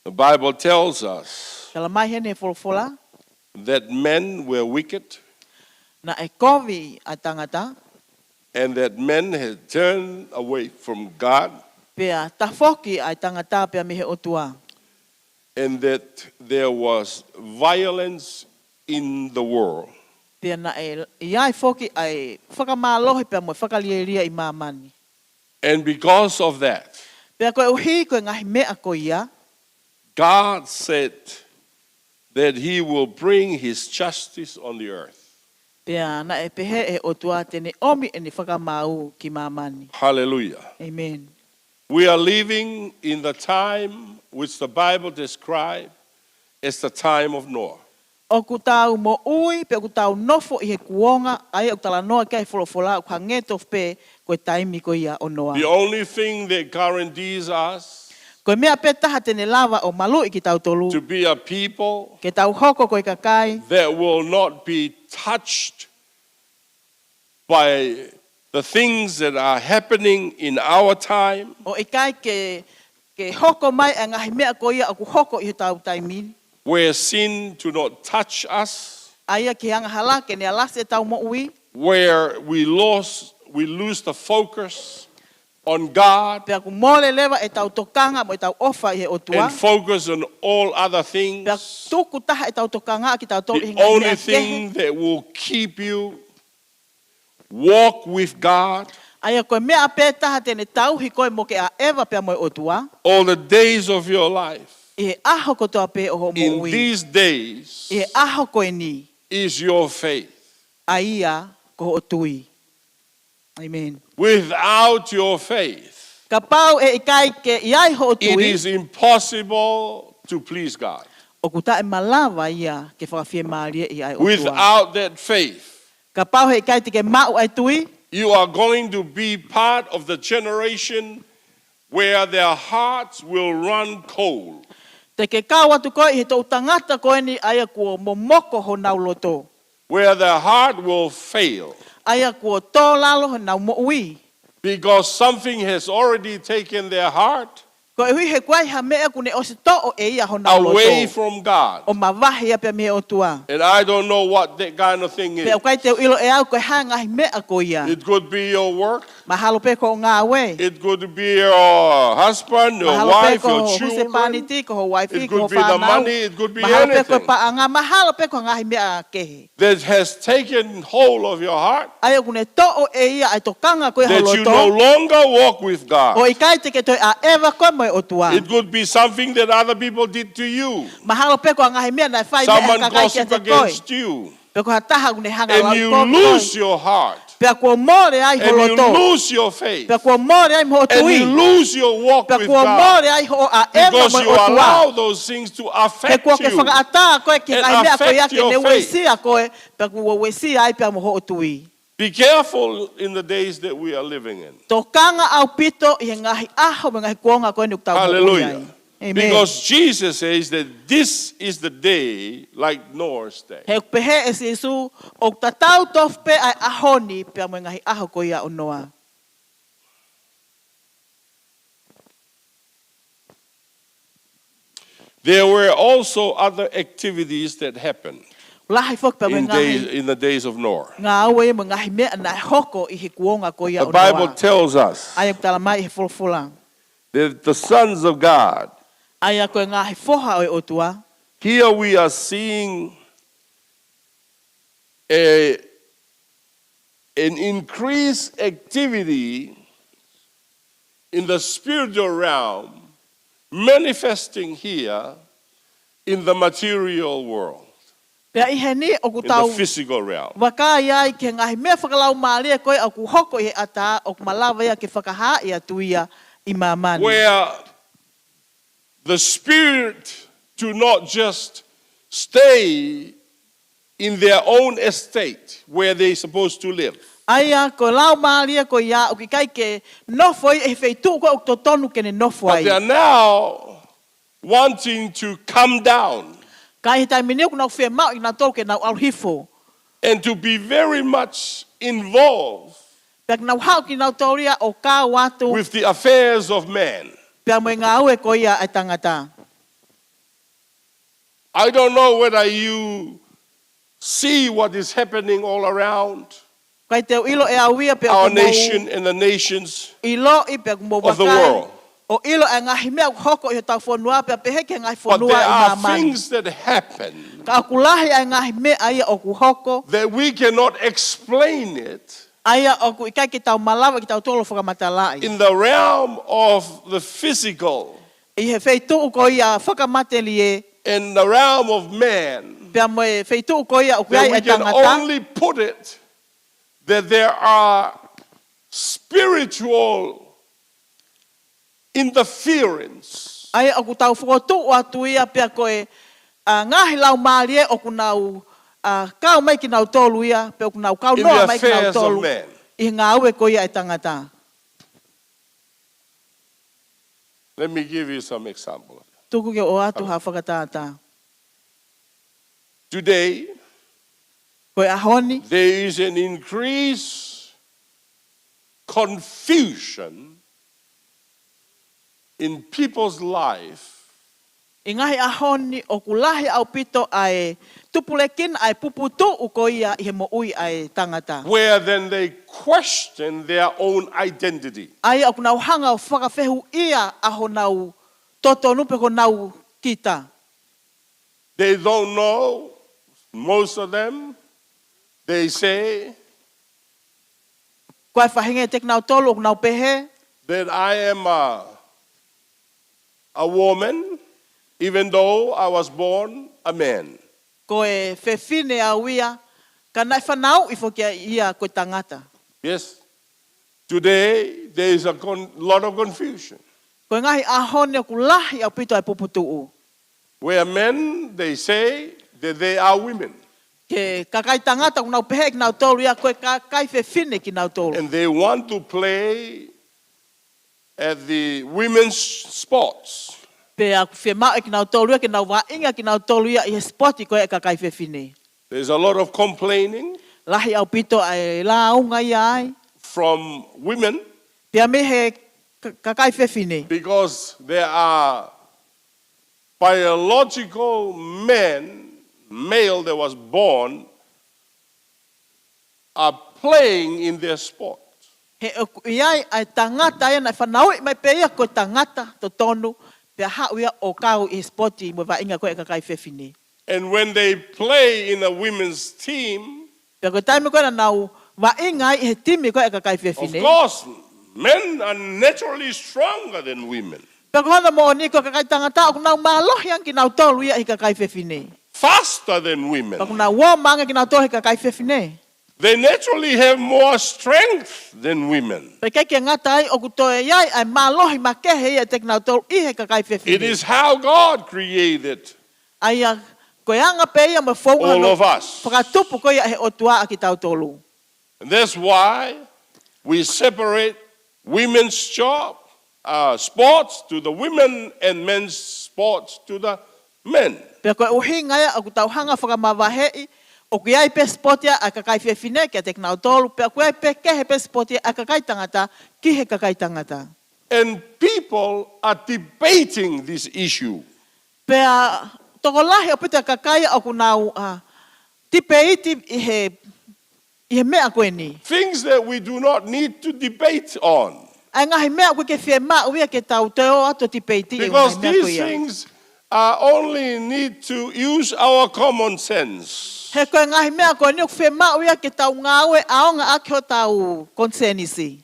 The Bible tells us Tala mai heni he folofola, that men were wicked naʻe kovi ʻa e tangata, and that men had turned away from God pea tafoki ʻa e tangata pea mei he ʻOtua, and that there was violence in the world. pea naʻe ʻi ai foki ʻa e fakamālohi pea mo e fakalielia ʻi māmani. And because of that, Pea koeʻuhi ko e ngaahi meʻa ko ia, God said that he will bring his justice on the earth. Pea naʻe pehē ʻe he ʻOtua te ne ʻomi ʻene fakamaau ki māmani. Hallelujah. Amen. We are living in the time which the Bible describes as the time of Noah. ʻOku tau moʻui, pe ʻoku tau nofo ʻi he kuonga, ʻa ia ʻoku talanoa ki ai e folofola, ʻoku hangē tofu pē ko e taimi ko ia ʻo Noa. The only thing that guarantees us Ko e meʻa pē taha te ne lava ʻo maluʻi kitautolu, to be a people ke tau hoko ko e kakai, that will not be touched by the things that are happening in our time, ʻo ʻikai ke, ke hoko mai ʻa e ngaahi meʻa ko ia ʻoku hoko ʻi hotau taimi ni. where sin do not touch us, ʻA ia ki he angahala ke ne alasi ʻetau moʻui, where we lose, we lose the focus on God pea ʻoku mole leva ʻetau tokanga mo ʻetau ʻofa ʻi he ʻOtua, and focus on all other pea things. tuku taha ʻetau tokanga kitautolu ʻi he The ngaahi only meʻa kehe. Thing that will keep you walk with God ʻA ia ko e meʻa pē taha te ne tauhi koe mo ke ʻaʻeva pea mo e ʻOtua, all the days of your life ʻi he ʻaho kotoa pē ʻo hoʻo in moʻui. These days ʻI he ʻaho ko eni, is your faith. ʻa ia ko hoʻo tui. Amen. Without your faith, Kapau ʻe ʻikai ke ʻi ai hoʻo it tui, is impossible to please God. ʻoku taʻemalava ia ke fakafiemālieʻi ʻa e ʻOtua. Without that faith, Kapau he ʻikai te ke maʻu ʻa e tui, you are going to be part of the generation where their hearts will run cold, te ke kau atu koe ʻi he toʻu tangata ko eni ʻa ia kuo momoko honau loto, where their heart will fail, ʻa ia kuo tō lalo honau moʻui. Because something has already taken their heart Koeʻuhi he kuo ʻi ai ha meʻa kuo ne ʻosi toʻo ʻe ia honau away loto, from God. ʻo mavahe ia pea mei he ʻOtua. And I don't know what that kind of thing is. Pea ʻoku ʻikai te u ʻilo ʻe au ko e hā e ngaahi meʻa ko ia. It could be your work. Mahalo pē ko hoʻo ngāue. It could be your husband, your Mahalo pē wife, ko your ho children. husepāniti, ko ho uaifi, It ko ho could be the fānau. Money, it could be Mahalo pē ko e anything paʻanga, mahalo pē ko e ngaahi meʻa kehe. That has taken hold of your heart, ʻA ia ʻoku ne toʻo ʻe ia ʻa e tokanga ko ia ho that you no loto. Longer walk with God. ʻO ʻikai te ke toe ʻaʻeva koe mo e ʻOtua. It could be something that other people did to you. Mahalo pē ko e ngaahi meʻa naʻe fai mai ʻe ha Someone kakai kiate gossip koe. Against you. Pe ko ha taha ʻoku ne hanga And lau you koe. Lose your heart. Pea kuo mole ai ho loto. And you lose your faith. Pea kuo mole ai mo hoʻo tui. And you lose your walk with God. Pea kuo mole ai hoʻo ʻaʻeva mo e ʻOtua. Because you allow those things to affect you. He kuo ke fakaʻatā koe ki he ngaahi meʻa ko ia ke ne uesia koe. Pea kuo uesia ai pea mo hoʻo tui. Be careful in the days that we are living in. Tokanga ʻaupito ʻi he ngaahi ʻaho mo e ngaahi kuonga ko eni ʻoku tau moʻui ai. Hallelujah. Amen. Because Jesus says that this is the day, like Noah's day. He ʻoku pehē ʻe Sīsū, ʻoku tatau tofu pē ʻa e ʻaho ni pea mo e ngaahi ʻaho ko ia ʻo Noa. There were also other activities that happened. Lahi foki pea mo e In, days, ngaahi in the days of Noah. Ngāue mo e ngaahi meʻa naʻe hoko ʻi he kuonga ko ia The ʻo Bible Noa. Tells us ʻA ia ʻoku tala mai ʻe he folofola. That the sons of God, ʻA ia ko e ngaahi foha ʻo e ʻOtua. Here we are seeing a, an increased activity in the spiritual realm manifesting here in the material world, Pea ʻi heni ʻoku in the tau physical realm, vakai ai ki he ngaahi meʻa fakalaumālie ko ē ʻoku hoko ʻi he ʻatā, ʻoku malava ia ke fakahaaʻi atu ia ʻi māmani. Where the spirit do not just stay in their own estate where they supposed to live. ʻA ia ko e laumālie ko ia ʻoku ʻikai ke nofo ia ʻi he feituʻu ko ē ʻoku totonu ke ne nofo ai. But they are now wanting to come down Ka ʻi he taimi ni ʻoku nau fiemaʻu ʻe kinautolu ke nau ʻalu hifo. and to be very much involved Pea ke nau haʻu kinautolu ia ʻo kau atu with the affairs of man. Pea mo e ngāue ko ia ʻa e tangata. I don't know whether you see what is happening all around ʻIkai te u ʻilo ʻe au ia pe ʻoku mou ʻiloʻi pe ʻoku mou vakai ʻo ʻilo ʻa e ngaahi meʻa ʻoku hoko ʻi hotau fonua pea pehē ki he ngaahi fonua ʻi māmani. But there are things that happen Ka ʻoku lahi ʻa e ngaahi meʻa ia ʻoku hoko that we cannot explain it ʻa ia ʻoku ʻikai ke tau malava ke tau tolo fakamatalaʻi. In the realm of the physical ʻI he feituʻu ko ia fakamatelie and the realm of man, pea mo e feituʻu ko ia ʻoku ʻi ai ʻa e tangata. Only put it that there are spiritual interference ʻA ia ʻoku tau fokotuʻu atu ia pea ko e ngaahi laumālie ʻoku nau kau mai kinautolu ia pe ʻoku nau kau noa mai kinautolu ʻi he ngāue ko ia ʻa e tangata. Let me give you some example. Tuku ke u ʻoatu ha fakatātā. Today, ko e ʻaho ni, there is an increased confusion in people's life ʻI he ngaahi ʻaho ni ʻoku lahi ʻaupito ʻa e tupulekina ʻa e puputuʻu ko ia ʻi he moʻui ʻa e tangata. Where then they question their own identity. ʻA ia ʻoku nau hanga ʻo fakafehuʻia ʻa honau totonu pe ko honau kita. They don't know, most of them, they say, Ko e faʻahinga ʻiate kinautolu ʻoku nau pehē, that I am a, a woman, even though I was born a man. Ko e fefine au ia, ka naʻe fanauʻi foki ia ko e tangata. Yes. Today, there is a con-, lot of confusion. Ko e ngaahi ʻaho ni ʻoku lahi ʻaupito ʻa e puputuʻu. Where men, they say that they are women. Ko e kakai tangata ʻoku nau pehē kinautolu ia ko e kakai fefine kinautolu. And they want to play at the women's sports. Pea ʻoku fiemaʻu ʻe kinautolu ia ke nau vaʻinga kinautolu ia ʻi he sipoti ko ia ʻa e kakai fefine. There's a lot of complaining. Lahi ʻaupito ʻa e lāunga ia ai. From women. Pea mei he ka-, kakai fefine. Because there are biological men, male that was born, are playing in their sport. He ʻoku ʻi ai ʻa e tangata ia naʻe fanauʻi mai pē ia ko e tangata totonu, pea haʻu ia ʻo kau ʻi he sipoti mo e vaʻinga ko ia ʻa e kakai fefine. And when they play in a women's team, Pea ko e taimi ko ē naʻa nau vaʻinga ai ʻi he timi ko ia ʻa e kakai fefine. Of course, men are naturally stronger than women. Pea ko hono moʻoni ko e kakai tangata ʻoku nau mālohi ange kinautolu ia ʻi he kakai fefine. Faster than women. Pea ʻoku nau ō mai ange kinautolu he kakai fefine. They naturally have more strength than women. Pea ʻikai ke ngata ai ʻoku toe ʻi ai ʻa e mālohi makehe ia ʻiate kinautolu ʻi he kakai fefine. It is how God created ʻA ia ko e anga pē ia mo e founga all of us. Fakatupu ko ia ʻe he ʻOtua ʻa kitautolu. And that's why we separate women's job, uh, sports to the women and men's sports to the men. Pea ko e ʻuhinga ia ʻoku tau hanga fakamavaheʻi, ʻoku ʻi ai pē sipoti ʻa e kakai fefine kiate kinautolu, pea ʻoku ʻi ai pē kehe pē sipoti ʻa e kakai tangata ki he kakai tangata. And people are debating this issue. Pea tokolahi ʻaupito e kakai ʻoku nau, ā, tipeiti ʻi he, ʻi he meʻa ko eni. Things that we do not need to debate on. ʻA e ngaahi meʻa ʻoku ʻikai ke fiemaʻu ia ke tau toe ō atu ʻo tipeiti ʻi he ngaahi meʻa ko ia. Because these things uh, only need to use our common sense. He ko e ngaahi meʻa ko eni ʻoku fiemaʻu ia ke tau ngāue ʻaonga ʻaki hotau konisēnisi.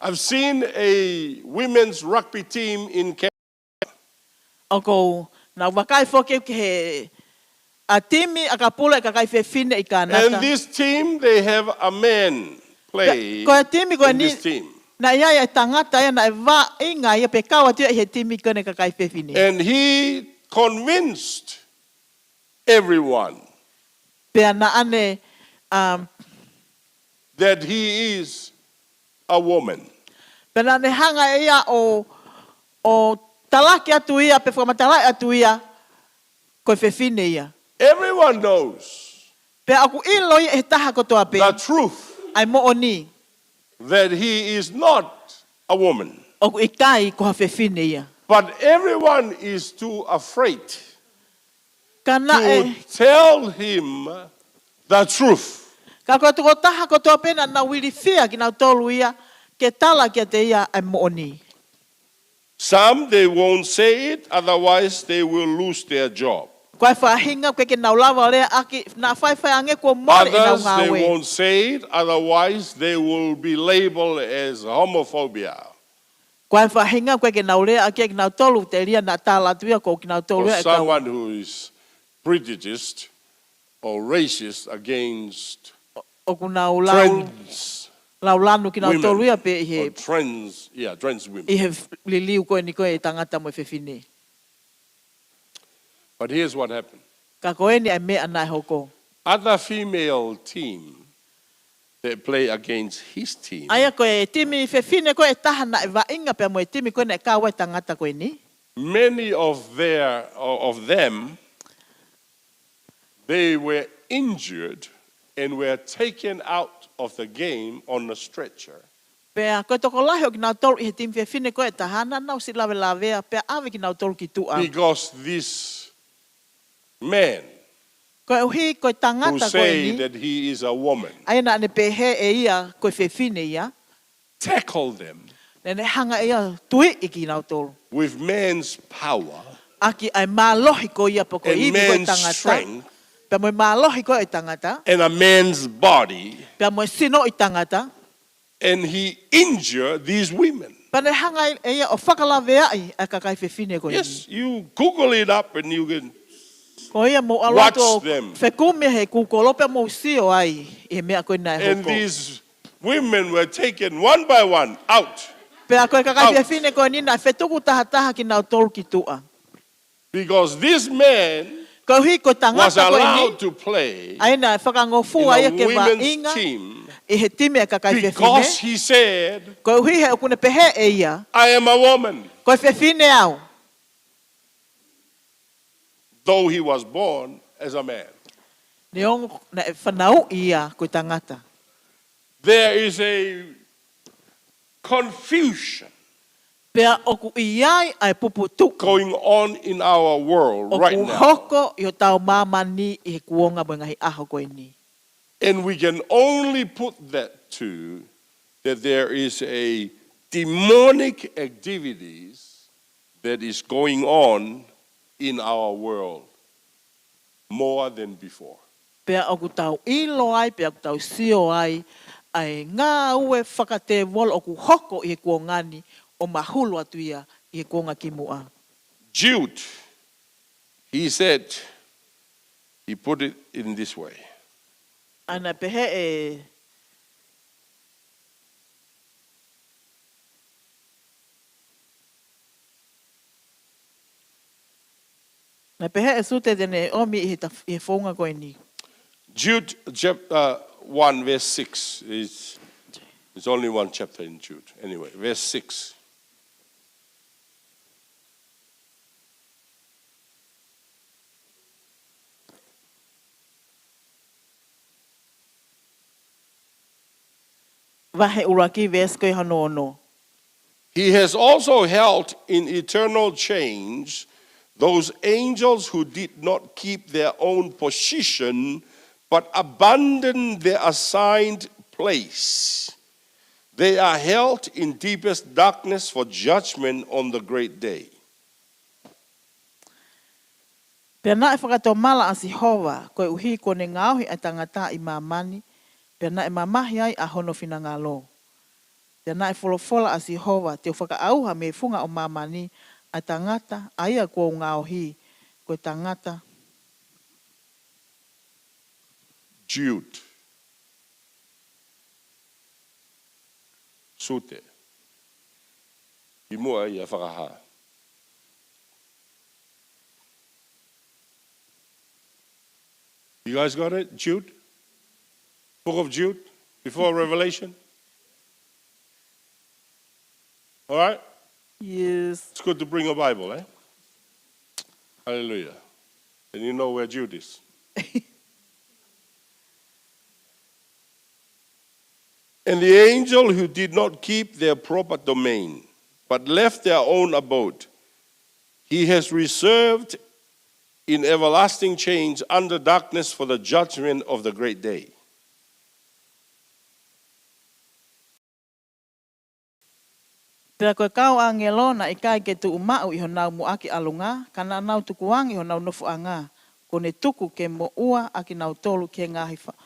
I've seen a women's rugby team in Canada. ʻOku ou, naʻá ku vakai foki ki he, ʻa, timi ʻakapulu ʻa e kakai fefine ʻi Kānata. And this team, they have a man play Ko e timi ko in eni, this team. Naʻe ʻi ai e tangata ia naʻe vaʻinga ia pe kau atu ia ʻi he timi ko eni ʻa e kakai fefine. And he convinced everyone Pea naʻá ne, um, that he is a woman. Pea naʻá ne hanga ʻe ia ʻo, ʻo talaki atu ia, pe fakamatalaʻi atu ia, ko e fefine ia. Everyone knows Pea ʻoku ʻilo ia ʻe he taha kotoa pē the truth ʻa e moʻoni. That he is not a woman. ʻOku ʻikai ko ha fefine ia. But everyone is too afraid Ka naʻe to tell him the truth. Ka ko e tokotaha kotoa pē naʻa nau ilifia kinautolu ia ke tala kiate ia ʻa e moʻoni. Some, they won't say it, otherwise they will lose their job. Ko e faʻahinga ʻoku ʻikai ke nau lava ʻo leaʻaki, naʻa faifai ange kuo mole ʻenau ngāue. Others, they won't say it, otherwise they will be labeled as homophobia. Ko e faʻahinga ʻoku ʻikai ke nau leaʻaki ʻe kinautolu telia naʻa tala atu ia ko kinautolu ia ʻe kau. Or someone who is prejudiced or racist against ʻOku nau lau, trans lau lanu kinautolu ia pē ʻi he, or trans, yeah, trans women. ʻI he liliu ko eni ko e tangata mo e fefine. But here's what happened. Ka ko eni ʻa e meʻa naʻe hoko. Other female team that play against his team. ʻA ia ko e timi fefine ko ē ʻe taha naʻe vaʻinga pea mo e timi ko ē naʻe kau ai e tangata ko eni. Many of their, of them, they were injured and were taken out of the game on a stretcher. Pea ko e tokolahi ʻo kinautolu ʻi he timi fefine ko ē ʻe taha naʻa nau siʻi lavelavea pea ʻave kinautolu ki tuʻa. Because this man Koeʻuhi ko e tangata ko eni, who say that he is a woman, ʻa ia naʻá ne pehē ʻe ia ko e fefine ia, tackle them, naʻá ne hanga ʻe ia ʻo tuiʻi kinautolu with man's power ʻaki ʻa e mālohi ko ia pe ko e ivi ko ē ʻo e tangata, and man's strength, pea mo e mālohi ko ē ʻo e tangata, and a man's body, pea mo e sino ʻo e tangata. And he injured these women. Pea ne hanga ʻe ia ʻo fakalaveaʻi ʻa e kakai fefine ko eni. Yes, you Google it up and you can watch them. Ko ia mou ʻalu atu ʻo fekumi he Google pea mou sio ai ʻi he meʻa ko ē naʻe hoko. And these women were taken one by one out. Pea ko e kakai fefine ko eni naʻe fetuku taha taha kinautolu ki tuʻa. Because this man was allowed to play in a women's team. Koeʻuhi ko e tangata ko eni, ʻa ia naʻe fakangofua ia ke vaʻinga ʻi he timi ʻa e kakai fefine. Because he said, Koeʻuhi he ʻokú ne pehē ʻe ia, "I am a woman." Ko e fefine au. Though he was born as a man. Neongo naʻe fanauʻi ia ko e tangata. There is a confusion Pea ʻoku ʻi ai ʻa e puputuʻu going on in our world right now. ʻOku hoko ʻi hotau māmani ʻi he kuonga mo e ngaahi ʻaho ko eni. And we can only put that to that there is a demonic activities that is going on in our world more than before. Pea ʻoku tau ʻilo ai, pea ʻoku tau sio ai, ʻa e ngāue fakatēvolo ʻoku hoko ʻi he kuonga ni ʻo mahulu atu ia ʻi he kuonga kimuʻa. Jude, he said, he put it in this way. ʻA ia naʻá ne pehē ʻe Naʻe pehē ʻe Sute te ne ʻomi ʻi he taf-, ʻi he founga ko eni. Jude chap-, uh, one verse six. It's, it's only one chapter in Jude. Anyway, verse six. Vahe ʻuluaki veesi ko hono ono. He has also held in eternal chains those angels who did not keep their own position but abandoned their assigned place. They are held in deepest darkness for judgment on the great day. Pea naʻe fakatomala ʻa Sihova, koeʻuhi kuo ne ngaohi ʻa e tangata ʻi māmani, pea naʻe mamahi ai ʻa hono finangalo. Pea naʻe folofola ʻa Sihova, te u fakaʻauha mei he funga ʻo māmani ʻa e tangata, ʻa ia kuo u ngaohi, ko e tangata. Jude. Sute. ʻI muʻa ʻia Fakahā. You guys got it? Jude? Book of Jude? Before Revelation? All right? Yes. It's good to bring a Bible, eh? Hallelujah. And you know where Jude is. And the angel who did not keep their proper domain, but left their own abode, he has reserved in everlasting chains under darkness for the judgment of the great day. Pea ko e kau ʻāngelo naʻe ʻikai ke tuʻu maʻu ʻi honau muʻaki ʻalunga, ka naʻa nau tukuange ʻi honau nofoʻanga, kuo ne tuku ke moʻua ʻa kinautolu ki he ngaahi fa-,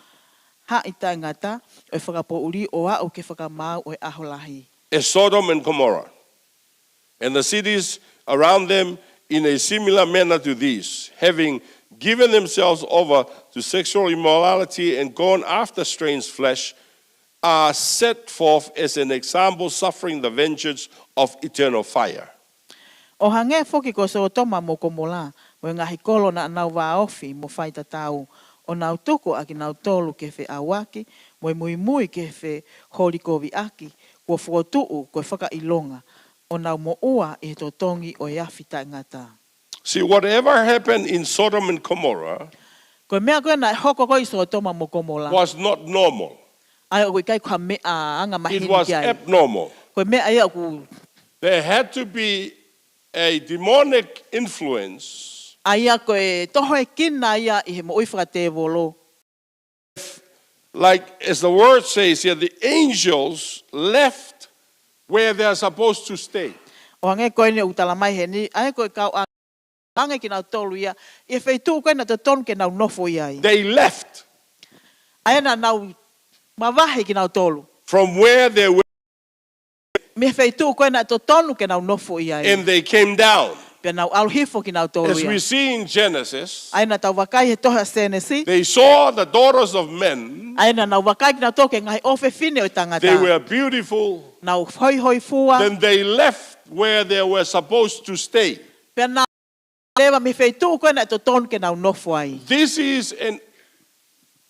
haʻi taʻengata ʻo e fakapoʻuli ʻo aʻu ki he fakamaau ʻo e ʻaho lahi. As Sodom and Gomorrah, and the cities around them in a similar manner to these, having given themselves over to sexual immorality and gone after strange flesh, are set forth as an example, suffering the vengeance of eternal fire. ʻO hangē foki ko Sōtoma mo Komola, mo e ngaahi kolo naʻa nau vāofi mo faitatau, ʻo nau tuku ʻa kinautolu ki he feʻauaki, mo e muimui ki he feholikoviʻaki, kuo fokotuʻu ko e fakaʻilonga, ʻo nau moʻua ʻi he totongi ʻo e afi taʻengata. See, whatever happened in Sodom and Gomorrah Ko e meʻa ko ē naʻe hoko ko ē ʻi Sōtoma mo Komola. Was not normal. ʻA ia ʻoku ʻikai ko ha meʻa anga maheni ki ai. It was abnormal. Ko e meʻa ia ʻoku There had to be a demonic influence. ʻA ia ko e tohoekina ia ʻi he moʻui fakatēvolo. Like, as the word says here, the angels left where they are supposed to stay. ʻO hangē ko eni ʻoku tala mai heni, ʻa ia ko e kau ʻāngelo, kinautolu ia ʻi he feituʻu ko ē naʻe totonu ke nau nofo ai. They left. ʻA ia naʻa nau mavahe kinautolu. From where they were. Mei he feituʻu ko ē naʻe totonu ke nau nofo ai. And they came down. Pea nau ʻalu hifo kinautolu ia. As we see in Genesis, ʻA ia naʻa tau vakai he tohi ʻa Sēnesi. They saw the daughters of men. ʻA ia naʻa nau vakai kinautolu ki he ngaahi ʻofefine ʻo e tangata. They were beautiful. Nau hoihoifua. Then they left where they were supposed to stay. Pea nau leva mei he feituʻu ko ē naʻe totonu ke nau nofo ai. This is an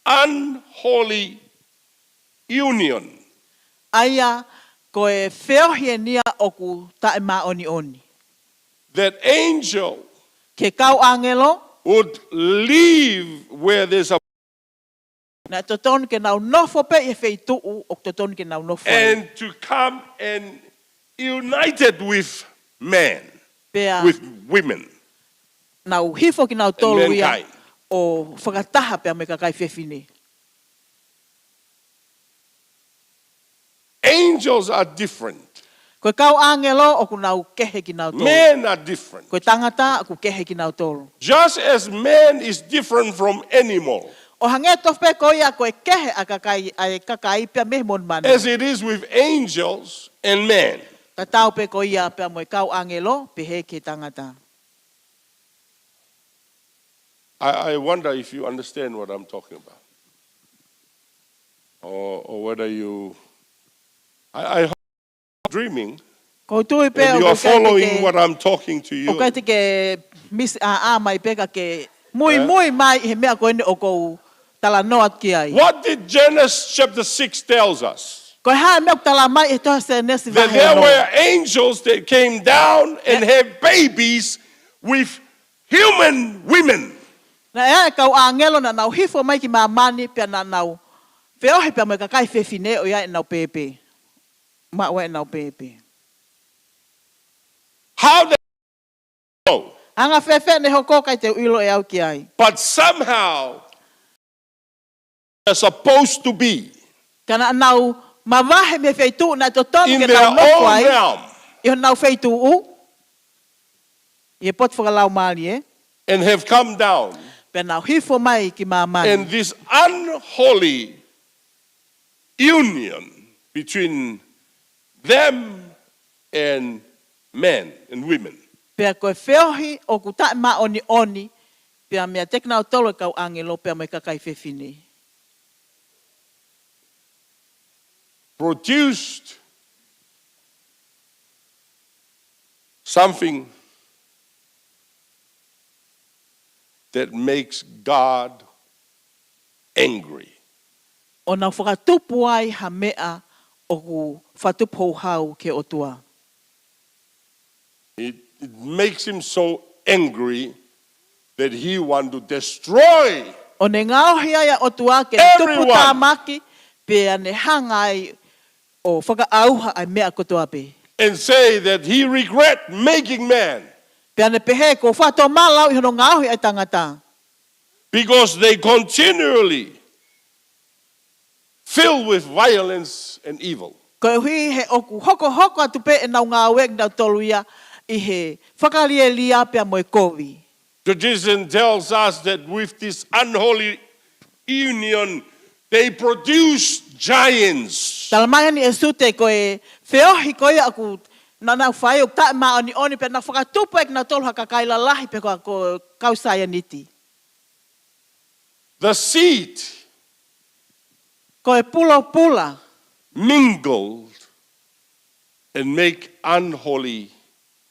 unholy union. ʻA ia ko e feohi eni ia ʻoku taʻemāʻoniʻoni. That angel Ko e kau ʻāngelo would leave where there's a naʻe totonu ke nau nofo pē ʻi he feituʻu ʻoku totonu ke nau nofo ai. And to come and united with men, Pea with women. nau hifo kinautolu ia And mankind. ʻo fakataha pea mo e kakai fefine. Angels are different. Ko e kau ʻāngelo ʻoku nau kehe kinautolu. Men are different. Ko e tangata ʻoku kehe kinautolu. Just as man is different from animal, ʻO hangē tofu pē ko ia ko e kehe ʻa e kakai, ʻa e kakai pea mei he monumanu. as it is with angels and men. Tatau pē ko ia pea mo e kau ʻāngelo, pehē ki he tangata. I, I wonder if you understand what I'm talking about. Or, or whether you, I, I hope you're dreaming Ko u tui pē and you are ʻoku ʻikai te following ke, what I'm talking to you. ʻoku ʻikai te ke misi ʻā mai pē ka ke muimui mai ʻi he meʻa ko eni ʻoku ou talanoa ki ai. What did Genesis chapter six tells us? Ko e hā e meʻa ʻoku tala mai ʻe he tohi Sēnesi That vahe there ono? were angels that came down and Yeah. had babies with human women. Naʻe ʻi ai e kau ʻāngelo naʻa nau hifo mai ki māmani pea naʻa nau feohi pea mo e kakai fefine ʻo ʻi ai ʻenau pēpē. Maʻu ai ʻenau pēpē. How did they know? Anga fēfē naʻe hoko ʻikai te u ʻilo ʻe au ki ai. But somehow, they're supposed to be Ka naʻa nau mavahe mei he feituʻu naʻe totonu in ke their nau nofo own ai. realm. ʻI honau feituʻu. ʻI he potu fakalaumālie. and have come down. Pea nau hifo mai ki māmani. And this unholy union between them and men and women Pea ko e feohi ʻoku taʻemāʻoniʻoni, pea meiate kinautolu e kau ʻāngelo, pea mo e kakai fefine. produced something that makes God angry. ʻO nau fakatupu ai ha meʻa ʻoku fakatupu houhau ki he ʻOtua. It, it makes him so angry that he want to destroy ʻO ne ngaohi ai ʻa e ʻOtua ke tupu Everyone. tāmaki, pea ne hanga ai ʻo fakaʻauha ʻa e meʻa kotoa pē. and say that he regret making man Pea ne pehē kuo fakatomala ʻi hono ngaohi ʻa e tangata. because they continually filled with violence and evil. Koeʻuhi he ʻoku hokohoko atu pē ʻenau ngāue kinautolu ia ʻi he fakalielia pea mo e kovi. Tradition tells us that with this unholy union, they produce giants. Talamai ʻe ʻIesu te ko e feohi ko ia ʻoku nau, nau fai ʻoku taʻemāʻoniʻoni pea nau fakatupu ai kinautolu ha kakai lalahi pe ko e, ko e kau saianiti. The seed Ko e pulopula mingled and make unholy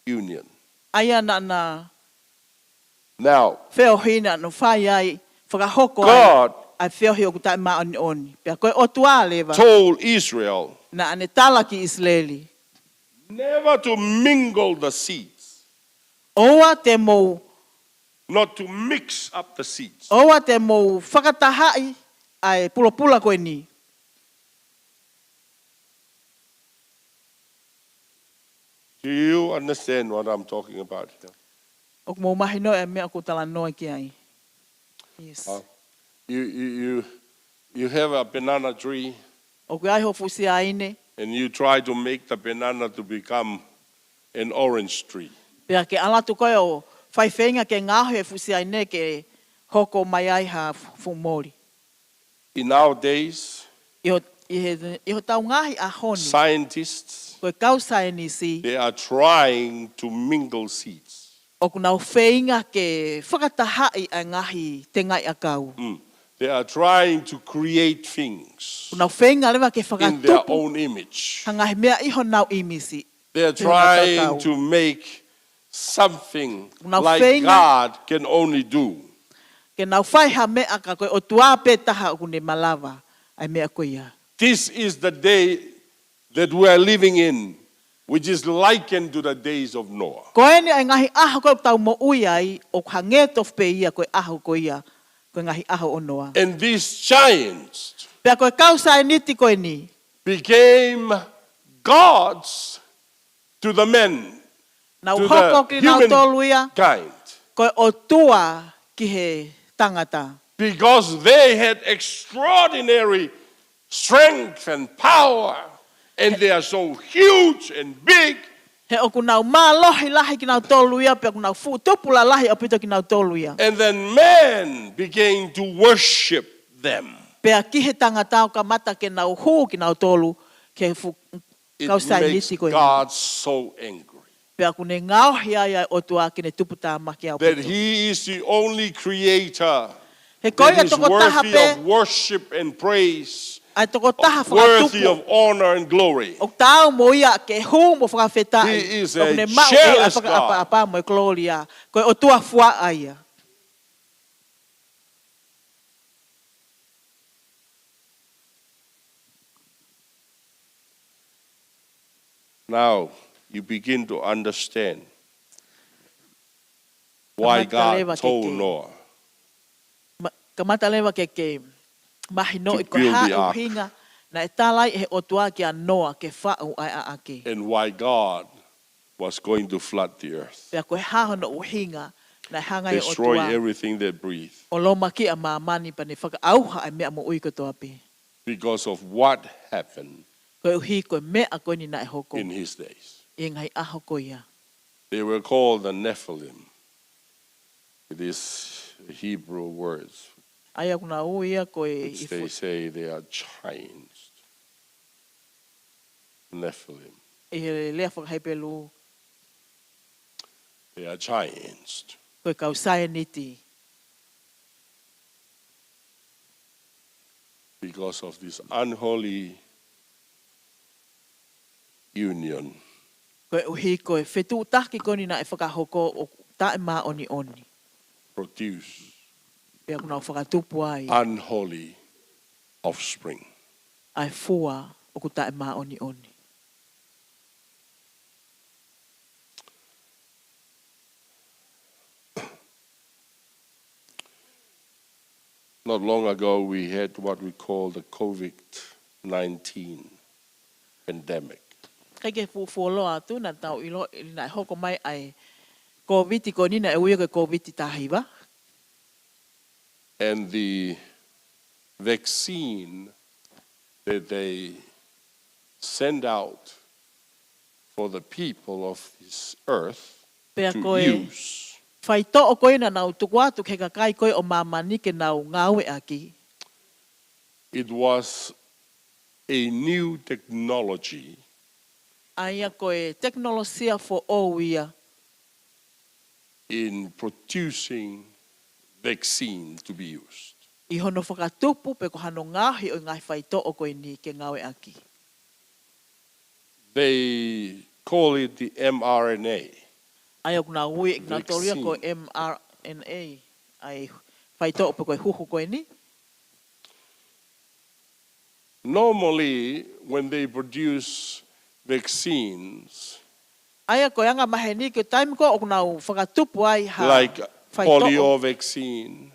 union. ʻa ia naʻa na Now, feohi naʻa na fai ai, fakahoko ai God ʻa e feohi ʻoku taʻemāʻoniʻoni. Pea ko e ʻOtua leva told Israel naʻa ne tala ki ʻIsileli, never to mingle the seeds, ʻoua te mou, not to mix up the seeds. ʻoua te mou fakatahaʻi ʻa e pulopula ko eni. Do you understand what I'm talking about here? ʻOku mou mahinoʻi ʻa e meʻa ʻoku ou talanoa ki ai? Yes. Uh, you, you, you, you have a banana tree ʻOku ʻi ai ho fuʻu siaine, and you try to make the banana to become an orange tree. Pea ke ʻalu atu koe ʻo fai feinga ke ngaohi e fuʻu siaine ke hoko mai ai ha fuʻu moli. In our days, ʻI ho, ʻi he, ʻi hotau ngaahi ʻaho ni, scientists, ko e kau saienisi, they are trying to mingle seeds. ʻoku nau feinga ke fakatahaʻi ʻa e ngaahi tengaʻi ʻakau. Mm. They are trying to create things ʻOku nau feinga leva ke in their fakatupu own image. ha ngaahi meʻa ʻi honau ʻīmisi. They are Te ngata trying kau. to make something Nau like feinga. God can only do. Ke nau fai ha meʻa ka ko e ʻOtua pē taha ʻoku ne malava ʻa e meʻa ko ia. This is the day that we are living in, which is likened to the days of Noah. Ko eni ʻa e ngaahi ʻaho ko ē ʻoku tau moʻui ai, ʻoku hangē tofu pē ia ko e ʻaho ko ia, ko e ngaahi ʻaho ʻo Noa. And these giants Pea ko e kau saienisi ko eni, became gods to the men, nau to hoko the kinautolu ia humankind, ko e ʻotua ki he tangata. because they had extraordinary strength and power, and they are so huge and big, He ʻoku nau mālohi lahi kinautolu ia, pea ʻoku nau fuʻu tupu lalahi ʻaupito kinautolu ia. and then man began to worship them. Pea ki he tangata ʻo kamata ke nau hū kinautolu ki he fuʻu It kau makes saienisi ko eni. God so angry Pea ʻoku ne ngaohi ai ʻa e ʻOtua ke ne tupu tāmaki ʻaupito. that he is the only creator He ko ia that is tokotaha worthy pē, of worship and praise, ʻa e tokotaha worthy fakatupu of honor and glory. ʻoku taau mo ia ke hū mo fakafetaʻi. He is ʻOku a ne maʻu ʻe ia ʻa e jealous God. fakaʻapaʻapa mo e kolōlia. Ko e ʻOtua fuaʻa ia. Now you begin to understand why Kamata God leva ke told ke- Noah Ma-, kamata leva ke ke mahinoʻi To ko e build hā the ʻa e ark. ʻuhinga naʻe tala ai ʻe he ʻOtua kia Noa ke faʻu ʻa e ʻaʻake. and why God was going to flood the earth, Pea ko e hā hono ʻuhinga naʻe hanga ʻe he destroy ʻOtua everything that breathe. ʻo lōmakiʻi ʻa māmani pea ne fakaʻauha ʻa e meʻa moʻui kotoa pē. Because of what happened Koeʻuhi ko e meʻa ko eni naʻe hoko in his days. ʻi he ngaahi ʻaho ko ia. They were called the Nephilim. It is Hebrew words, ʻA ia ʻoku na ui ia ko e which they say they are giants. Nephilim. ʻi he lea fakaHepelū, They are giants ko e kau saieniti. because of this unholy union Koeʻuhi ko e fetuʻutaki ko eni naʻe fakahoko ʻoku taʻemāʻoniʻoni. produce Pea ʻoku nau fakatupu ai unholy offspring. ʻa e fua ʻoku taʻemāʻoniʻoni. Not long ago, we had what we call the COVID nineteen pandemic. Kai ke fuʻu fuoloa atu naʻa tau ʻilo ʻi naʻe hoko mai ʻa e Kōviti ko eni naʻe ui ia ko e Kōviti taha hiva. And the vaccine that they send out for the people of this earth Pea to ko e use, faitoʻo ko ē naʻa nau tuku atu ki he kakai ko ē ʻo māmani ke nau ngāueʻaki. it was a new technology ʻA ia ko e tekinolosia foʻou ia in producing vaccine to be used. ʻi hono fakatupu pe ko hano ngaohi ʻo e ngaahi faitoʻo ko eni ke ngāueʻaki. They call it the mRNA. ʻA ia ʻoku nau ui ʻe kinautolu ia ko e Vaccine. mRNA, ʻa e faitoʻo pe ko e huhu ko eni. Normally, when they produce vaccines, ʻA ia ko e anga maheni ko e taimi ko ē ʻoku nau fakatupu ai ha like faitoʻo. Polio vaccine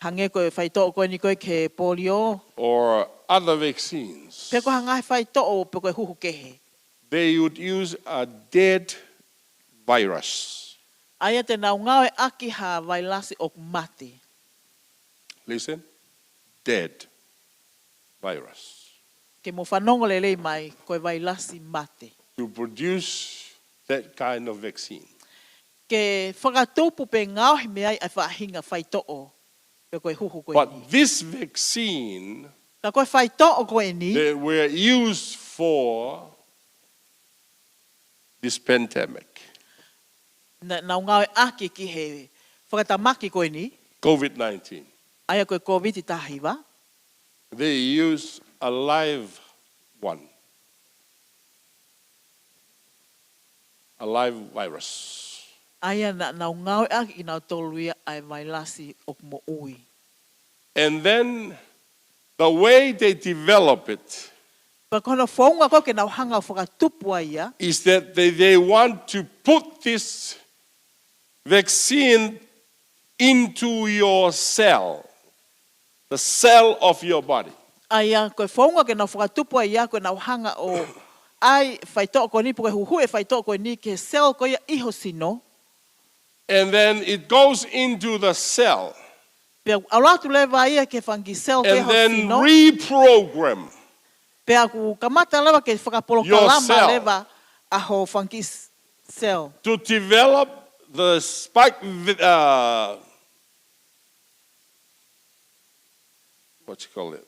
Hangē ko e faitoʻo ko eni ko ē ki he polio. Or other vaccines, Pe ko ha ngaahi faitoʻo pe ko e huhu kehe. They would use a dead virus. ʻA ia te nau ngāueʻaki ha vailasi ʻoku mate. Listen, dead virus. Ke mo fanongo lelei mai ko e vailasi mate. To produce that kind of vaccine. Ke fakatupu pe ngaohi mei ai ʻa e faʻahinga faitoʻo pe ko e huhu ko eni. But this vaccine Ka ko e faitoʻo ko eni, that were used for this pandemic, naʻa nau ngāueʻaki ki he fakatamaki ko eni, COVID nineteen, ʻa ia ko e Kōviti taha hiva, they use a live one, a live virus. ʻA ia naʻa nau ngāueʻaki kinautolu ia ʻa e vailasi ʻoku moʻui. And then the way they develop it Pea ko hono founga ko ē ke nau hanga ʻo fakatupu ai ia, is that they, they want to put this vaccine into your cell, the cell of your body. ʻA ia ko e founga ke nau fakatupu ai ia ko e nau hanga ʻo ʻai faitoʻo ko eni pe ko e huhuʻi e faitoʻo ko eni ki he cell ko ia ʻi ho sino. And then it goes into the cell Pea ʻalu atu leva ia ki he fanga kiʻi cell ko ia and ho then sino. Reprogram Pea ʻoku kamata leva ke fakapolokalama Your cell. Leva ʻa ho fanga kiʻi cell. To develop the spike, uh, what you call it?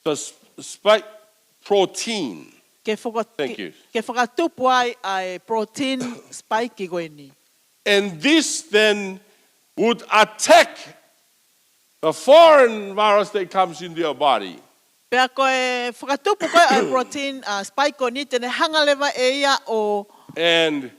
The s- spike protein. Ke, faka, Thank you. Ke fakatupu ai ʻa e protein spike ko eni. And this then would attack the foreign virus that comes into your body Pea ko e fakatupu ko ē ʻa e protein ʻa e spike ko eni te ne hanga leva ʻe ia ʻo and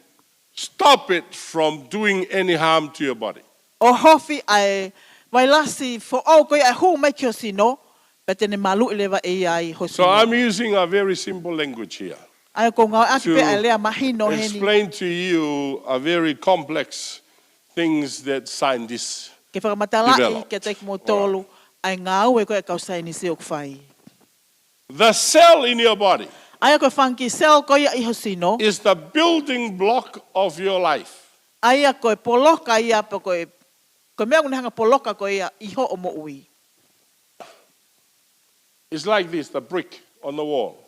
stop it from doing any harm to your body. ʻOhofi ʻa e vailasi foʻou ko ia ʻe hū mai ki ho sino, pea te ne maluʻi leva ʻe ia ai ho sino. So I'm using a very simple language here ʻA ia ʻoku ou ngāueʻaki pē ʻa e to lea mahino heni. Explain to you a very complex things that scientists Ke fakamatalaʻi developed. Kiate kimoutolu ʻa e ngāue ko ē ʻa e kau saienisi ʻoku fai. The cell in your body ʻA ia ko e fanga kiʻi cell ko ia ʻi ho sino. Is the building block of your life. ʻA ia ko e poloka ia pe ko e, ko e meʻa ʻoku ne hanga poloka ko ia ʻi hoʻo moʻui. It's like this, the brick on the wall.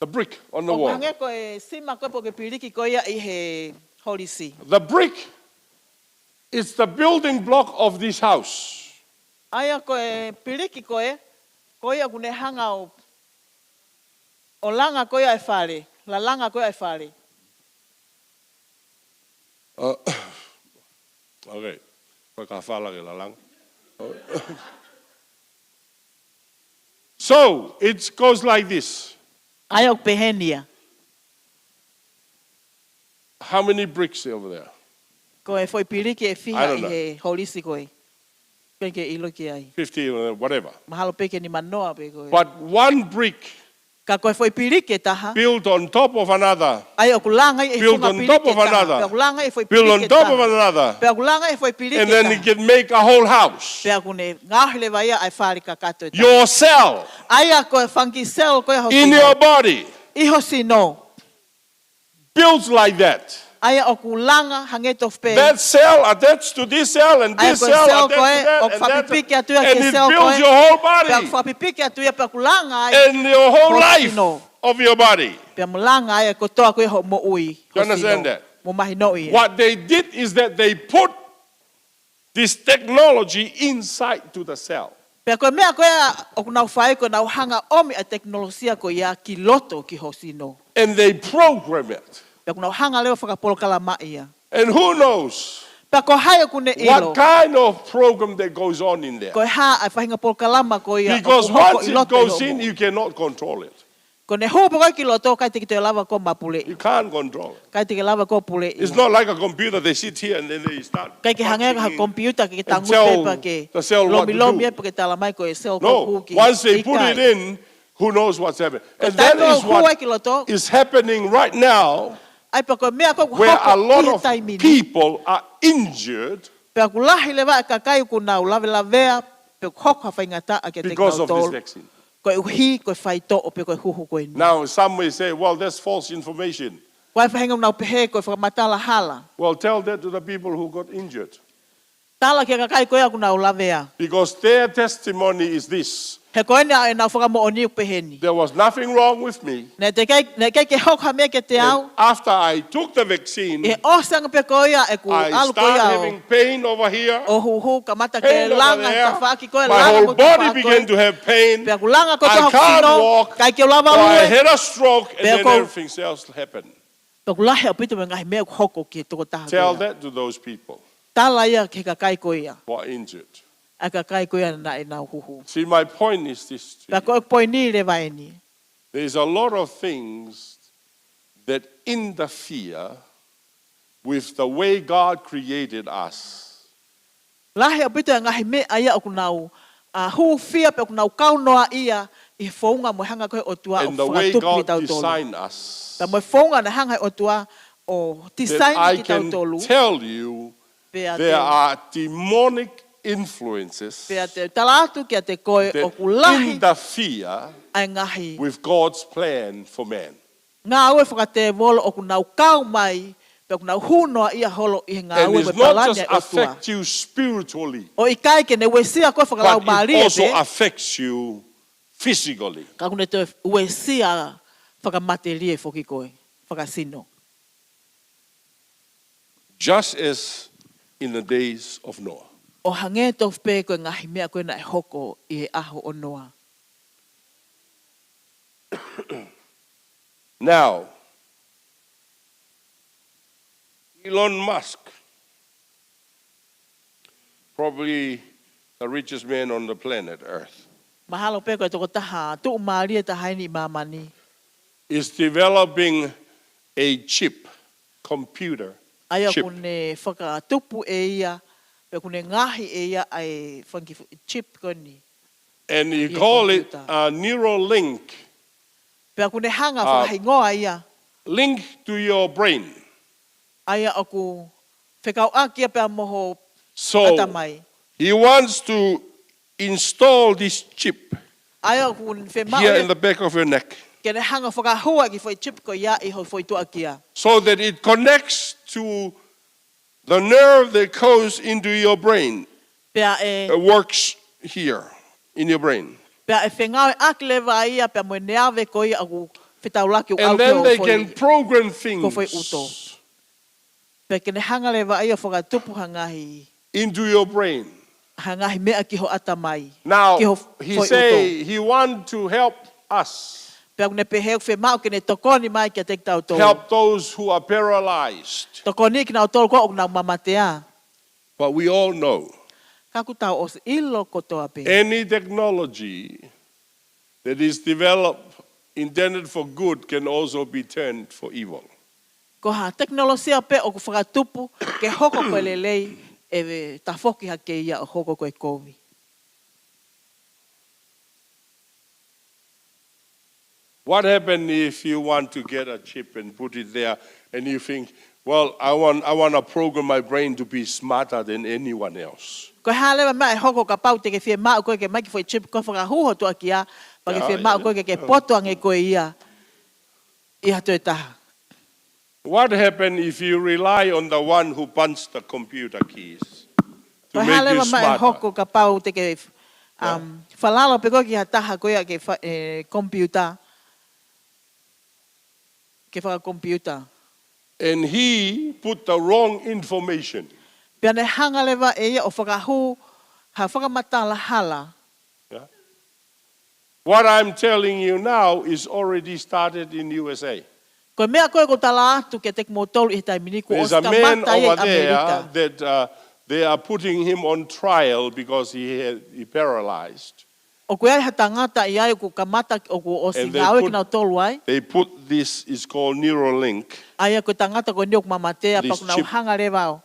The brick on the wall. ʻOku hangē ko e sima ko ē pe ko e piliki ko ia ʻi he holisi. The brick is the building block of this house. ʻA ia ko e piliki ko ē, ko ia ʻoku ne hanga ʻo, ʻo langa ko ia e fale, lalanga ko ia e fale. Uh, okay. Ko e ka fala ke lalanga. So, it goes like this. ʻA ia ʻoku pehē ni ia. How many bricks over there? Ko e foʻi piliki ʻe fiha ʻi he holisi ko ē? Pea ke ʻilo ki ai. Fifty, whatever. Mahalo pē ke nimanoa pē ko ē. But one brick Ka ko e foʻi piliki ʻe taha. Built on top of another. ʻA ia ʻoku langa ai e funga piliki ʻe taha. Built on top of another. Pea ʻoku langa ai e foʻi piliki ʻe taha. Built on top of another. Pea ʻoku langa ai e foʻi piliki ʻe taha. And then it can make a whole house. Pea ʻoku ne ngaohi leva ia ʻa e fale kakato ʻe taha. Your cell. ʻA ia ko e fungi cell ko ē ho sino. In your body. ʻI ho sino. Built like that. ʻA ia ʻoku langa hangē tofu pē. That cell attached to this cell and this cell attached to that and that. ʻA ia ko e cell ko ē, ʻoku fakapipiki atu ia ki he cell ko ē. And it builds your whole body. Pea ʻoku fakapipiki atu ia pea ʻoku langa ai ho sino. And your whole life of your body. Pea mo langa ai e kotoa ko ē hoʻo moʻui. You understand that? Mo mahinoʻi ia. What they did is that they put this technology inside to the cell. Pea ko e meʻa ko ē ʻoku nau fai ko ʻenau hanga ʻomi ʻa e tekinolosia ko ia ki loto ki ho sino. And they program it. Pea ʻoku nau hanga leva ʻo fakapolokalamaʻi ia. And who knows Pea ko hai ʻoku ne ʻilo what kind of program that goes on in there? Ko e hā ʻa e faʻahinga polokalama ko ia ʻoku hoko ʻi loto ʻi ho moʻui. Because once it goes in, you cannot control it. Ko ʻene hū pē ko ē ki loto, ʻikai te ke toe lava koe ʻo puleʻi. You can't control it. ʻIkai te ke lava koe ʻo puleʻi. It's not like a computer, they sit here and then they start punching in and tell the cell what to do. ʻIkai ke hangē ha komipiuta ke ke tangutu pē pea ke lomilomi ai pea ke talamai ko e cell ko ē ʻoku hū ki ai. No, once they put it in, who knows what's happening? And that is what is happening right now, ʻA ia pea ko e meʻa ko ē ʻoku hoko ʻi he taimi ni. Where a lot of people are injured Pea ʻoku lahi leva e kakai ʻoku nau lavelavea, pea ʻoku hoko ha faingataʻa kiate kinautolu. Because of this vaccine. Koeʻuhi ko e faitoʻo pe ko e huhu ko eni. Now, some may say, "Well, that's false information." Ko e faʻahinga ʻoku nau pehē ko e fakamatala hala. Well, tell that to the people who got injured. Tala ki he kakai ko ia ʻoku nau lavea. Because their testimony is this. He ko eni ʻenau fakamoʻoni ʻoku pehē ni. There was nothing wrong with me. Naʻe teʻeki ai, naʻe ʻikai ke hoko ha meʻa kiate au. And after I took the vaccine, ʻI he ʻosi ange pē ko ia ʻeku ʻalu ko ia ʻo, I start having pain over here, ʻo huhu, kamata ke langa he tafaʻaki ko ē, pain over here. Pain over there. My whole body began to have pain. Langa mo e tafaʻaki ko ē, langa mo e tafaʻaki ko ē. I can't walk. Peá u lava lue. Ka ʻikai ke u lava lue. Or I had a stroke, and then everything else happened. Pea ʻoku lahi ʻaupito mo e ngaahi meʻa ʻoku hoko ki he tokotaha ko ia. Tell that to those people. Tala ia ki he kakai ko ia. Who are injured. ʻA e kakai ko ia naʻa nau huhu. See, my point is this to you. Pea ko e poini leva eni. There's a lot of things that interfere with the way God created us. Lahi ʻaupito e ngaahi meʻa ia ʻoku nau, ʻa, hūfia pe ʻoku nau kaunoaʻia ʻi he founga mo e hanga ko ē ʻe he ʻOtua ʻo fakatupu kitautolu. And the way God designed us. Pea mo e founga naʻe hanga ʻe he ʻOtua ʻo design kitautolu. That I can tell you, there are demonic influences that interfere with God's plan for man. Pea te u tala atu kiate koe ʻoku lahi ʻa e ngaahi ngāue fakatēvolo ʻoku nau kau mai, pea ʻoku nau hū noaʻia holo ʻi he ngāue mo e palani ʻa e ʻOtua. And it's not just affect you spiritually, ʻO ʻikai ke ne uesia koe fakalaumālie pē. But it also affects you physically. Ka ʻoku ne toe uesia fakamatelie foki koe, fakasino. Just as in the days of Noah. ʻO hangē tofu pē ko e ngaahi meʻa ko ē naʻe hoko ʻi he ʻaho ʻo Noa. Now, Elon Musk, probably the richest man on the planet Earth, Mahalo pē ko e tokotaha tuʻumālie taha eni ʻi māmani. Is developing a chip, computer chip. ʻA ia ʻoku ne fakatupu ʻe ia, pe ʻoku ne ngaohi ʻe ia ʻa e fungi fu-, chip ko eni. And he call it, uh, Neuralink. Pea ʻoku ne hanga ʻo fakahingoa ia. Link to your brain. ʻA ia ʻoku fekauʻaki ia pea mo ho ʻatamai. So, he wants to install this chip here in the back of your neck. ʻA ia ʻoku fiemaʻu ia ke ne hanga ʻo fakahū ʻa e kiʻi foʻi chip ko ia ʻi ho foʻi tuʻakia. So that it connects to the nerve that goes into your brain. Pea ʻe, it works here in your brain. Pea ʻe fengāueʻaki leva ia pea mo e neave ko ia ʻoku fetaulaki ʻoku ʻalu ki ho foʻi, ki ho foʻi ʻuto. Pea ke ne hanga leva ʻe ia ʻo fakatupu ha ngaahi, into your brain. Ha ngaahi meʻa ki ho ʻatamai. Now, ki ho foʻi ʻuto. He say he want to help us. Pea ʻoku ne pehē ʻoku fiemaʻu ke ne tokoni mai kiate kitautolu. Help those who are paralyzed. Tokoni kinautolu ko ē ʻoku nau mamatea. But we all know. Ka ʻoku tau ʻosi ʻilo kotoa pē. Any technology that is developed, intended for good, can also be turned for evil. Ko ha tekinolosia pē ʻoku fakatupu ke hoko ko e lelei, ʻe tafoki hake ia ʻo hoko ko e kovi. What happened if you want to get a chip and put it there and you think, "Well, I want, I want to program my brain to be smarter than anyone else." Ko e hā leva e meʻa ʻe hoko kapau te ke fiemaʻu koe ke ʻomai e kiʻi foʻi chip ko ē ʻo fakahū ho tuʻakiá, pea ke fiemaʻu koe ke ke poto ange koe ia ʻi ha toe taha? What happened if you rely on the one who punch the computer keys to make you smarter? Ko e hā leva e meʻa ʻe hoko kapau te ke, um, falala pē koe ki ha taha ko ia ke fa-, ʻe, computer, ke fakakomipiuta. And he put the wrong information. Pea ne hanga leva ʻe ia ʻo fakahū ha fakamatala hala. Yeah. What I'm telling you now is already started in U S A. Ko e meʻa ko ē ʻoku ou tala atu kiate kimoutolu ʻi he taimi ni, kuo ʻosi kamata ia ʻi ʻAmelika. There's a man over there that, uh, they are putting him on trial because he had, he paralyzed. ʻOku ʻi ai ha tangata ʻi ai ʻoku kamata, ʻoku ʻosi ngāue kinautolu ai. And they put, they put this, is called Neuralink. ʻA ia ko e tangata ko eni ʻoku mamatea, pea ʻoku nau hanga leva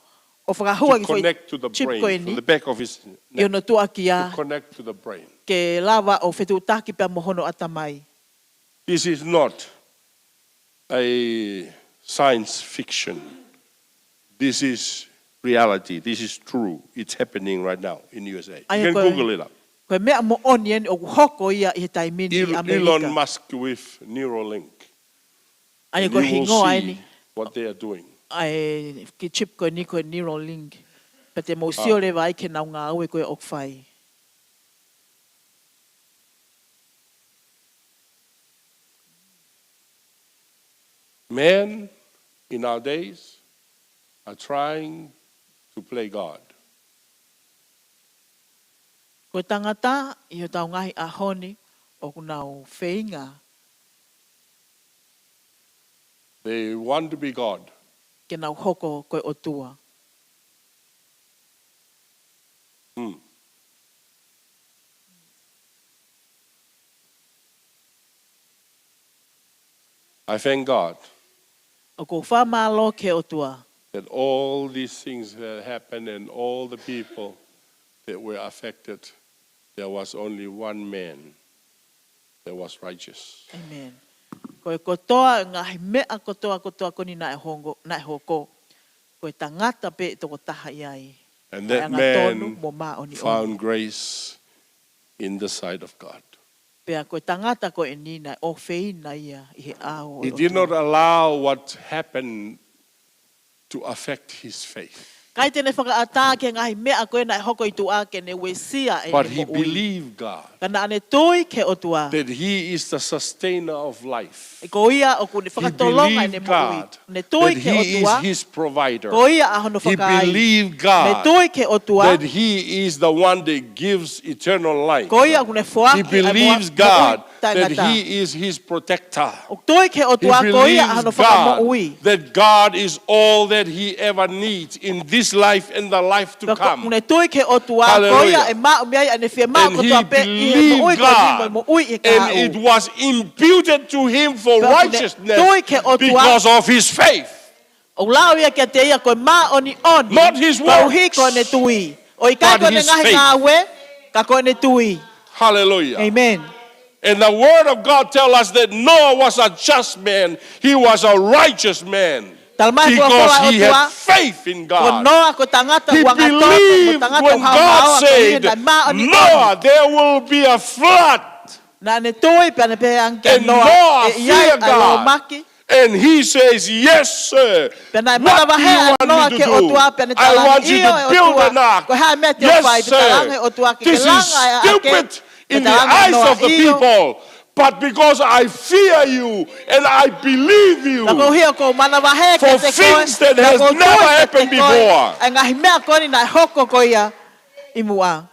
ʻo fakahū e kiʻi foʻi chip ko eni ʻi hono tuʻakiá, ke lava ʻo fetuʻutaki pea mo hono ʻatamai. This is not a science fiction. This is reality. This is true. It's happening right now in U S A. You can Google it up. Ko e meʻa moʻoni eni ʻoku hoko ia ʻi he taimi ni ʻi ʻAmelika. Elon Musk with Neuralink. ʻA ia ko e hingoa eni. And you will see what they are doing. ʻA e kiʻi chip ko eni ko e Neuralink. Pea te mou sio leva ai ki heʻenau ngāue ko ē ʻoku fai. Men in our days are trying to play God. Ko e tangata ʻi hotau ngaahi ʻaho ni ʻoku nau feinga. They want to be God. Ke nau hoko ko e ʻotua. Hmm. I thank God. ʻOku ou fakamālō ki he ʻOtua. That all these things that happened and all the people that were affected, there was only one man that was righteous. Amen. Ko e kotoa, ngaahi meʻa kotoa, kotoa ko eni naʻe hongo, naʻe hoko. Ko e tangata pē ʻe toko taha ʻi ai. And that man found grace in the sight of God. Naʻe angatonu mo māʻoniʻoni. Pea ko e tangata ko eni naʻe ʻofeina ia ʻi he ʻao ʻo e ʻOtua. He did not allow what happened to affect his faith. ʻIkai te ne fakaʻatā ki he ngaahi meʻa ko ē naʻe hoko ʻi tuʻa ke ne uesia ʻene moʻui. But he believed God. Ka naʻa ne tui ki he ʻOtua. That he is the sustainer of life. Ko ia ʻoku ne fakatolonga ʻene moʻui. He believed God. Ne tui ki he ʻOtua. That he is his provider. Ko ia ʻa hono fakaai. He believed God. Ne tui ki he ʻOtua. That he is the one that gives eternal life. Ko ia ʻoku ne foaki ʻa e moʻui taʻengata. He believes God that he is his protector. ʻOku tui ki he ʻOtua, ko ia ʻa hono fakamoʻui. He believes God, that God is all that he ever needs in this life and the life to come. Pea ʻoku ne tui ki he ʻOtua, ko ia ʻe maʻu mei ai ʻene fiemaʻu kotoa pē ʻi he moʻui ko eni mo e moʻui ʻi he kahaʻu. Hallelujah. And he believed God. And it was imputed to him for righteousness because of his faith. Pea ʻoku ne tui ki he ʻOtua. ʻOku lau ia kiate ia ko e māʻoniʻoni. Not his works, koeʻuhi ko ʻene tui. ʻOku ʻikai ko ʻene ngaahi ngāue, but his faith. Ka ko ʻene tui. Hallelujah. Amen. And the word of God tell us that Noah was a just man. He was a righteous man. Talamai ʻe he folofola ʻa e ʻOtua, because he had faith in God. Ko Noa ko e tangata ʻoku angatonu, ko e tangata ʻoku haohaoa, ko ia naʻe māʻoniʻoni. He believed when God said, "Noah, there will be a flood." Naʻa ne tui pea ne pehē ange kia Noa, ʻe ʻi ai ʻa e lōmaki. And Noah feared God. And he says, "Yes, sir. What do you want me to do? Pea naʻe manavahē ʻa Noa ki he ʻOtua, pea ne talaange, "ʻIo, ʻe ʻOtua, ko e hā e meʻa te u fai?" I want you to build an ark." Yes, sir. Pea talaange ʻe he ʻOtua ke ke langa ʻa e ʻaʻake. This is stupid in the eyes of the people. Pea talaange ʻe Noa, "ʻIo." But because I fear you and I believe you Ka koeʻuhi ʻoku ou manavahē for kiate koe, things that ka has ʻoku ou never tui happened kiate koe, before. ʻa e ngaahi meʻa ko eni naʻe hoko ko ia ʻi muʻa.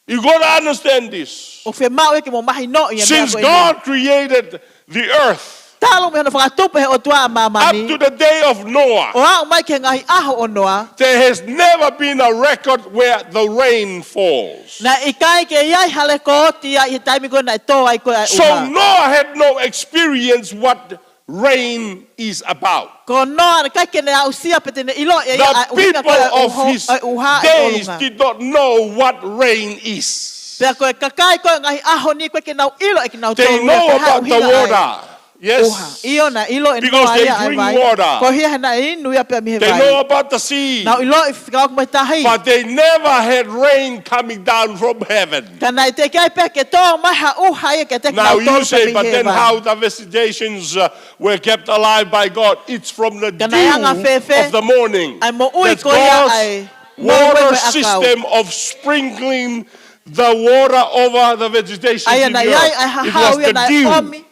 You gotta understand this. ʻOku fiemaʻu ia ke mou mahinoʻi e meʻa Since ko eni. God created the earth, Talu mei hono fakatupu ʻe he ʻOtua ʻa māmani. up to the day of Noah, ʻO aʻu mai ki he ngaahi ʻaho ʻo Noa. there has never been a record where the rain falls. Naʻe ʻikai ke ʻi ai ha lekooti ia ʻi he taimi ko ē naʻe tō ai ko ē ʻa e So ʻuha. Noah had no experience what rain is about. Ko Noa naʻe ʻikai ke ne aʻusia pe te ne ʻilo ʻe ia The ʻa e ʻuhinga ko ē people ʻa e of ʻuho-, his ʻa e ʻuha ʻi days ʻolunga. did not know what rain is. Pea ko e kakai ko ē ngaahi ʻaho ni ʻoku ʻikai ke nau ʻilo ʻe kinautolu They ia know pe ko e hā e about the ʻuhinga ʻa e water. Yes. ʻuha. ʻIo, naʻe ʻilo ʻe Because Noa they ia ʻa e drink vai. water. Koeʻuhi he naʻe inu ia pea mei he They vai. know about the sea. Nau ʻilo ʻi fika ʻoku mai tahi. But they never had rain coming down from heaven. Ka naʻe teʻeki ai pē ke tō mai ha ʻuha ia kiate Now you kinautolu pea say, mei "But he then vai. how the vegetations, uh, were kept alive by God?" It's from the Ka naʻe anga dew fēfē of the morning. ʻa e moʻui That's ko ia God's ʻa e moʻui water mo e ʻakau. system of sprinkling the water over the vegetation ʻA ia didn't naʻe ʻi ai work. ʻa e It hahau was ia the naʻe dew ʻomi.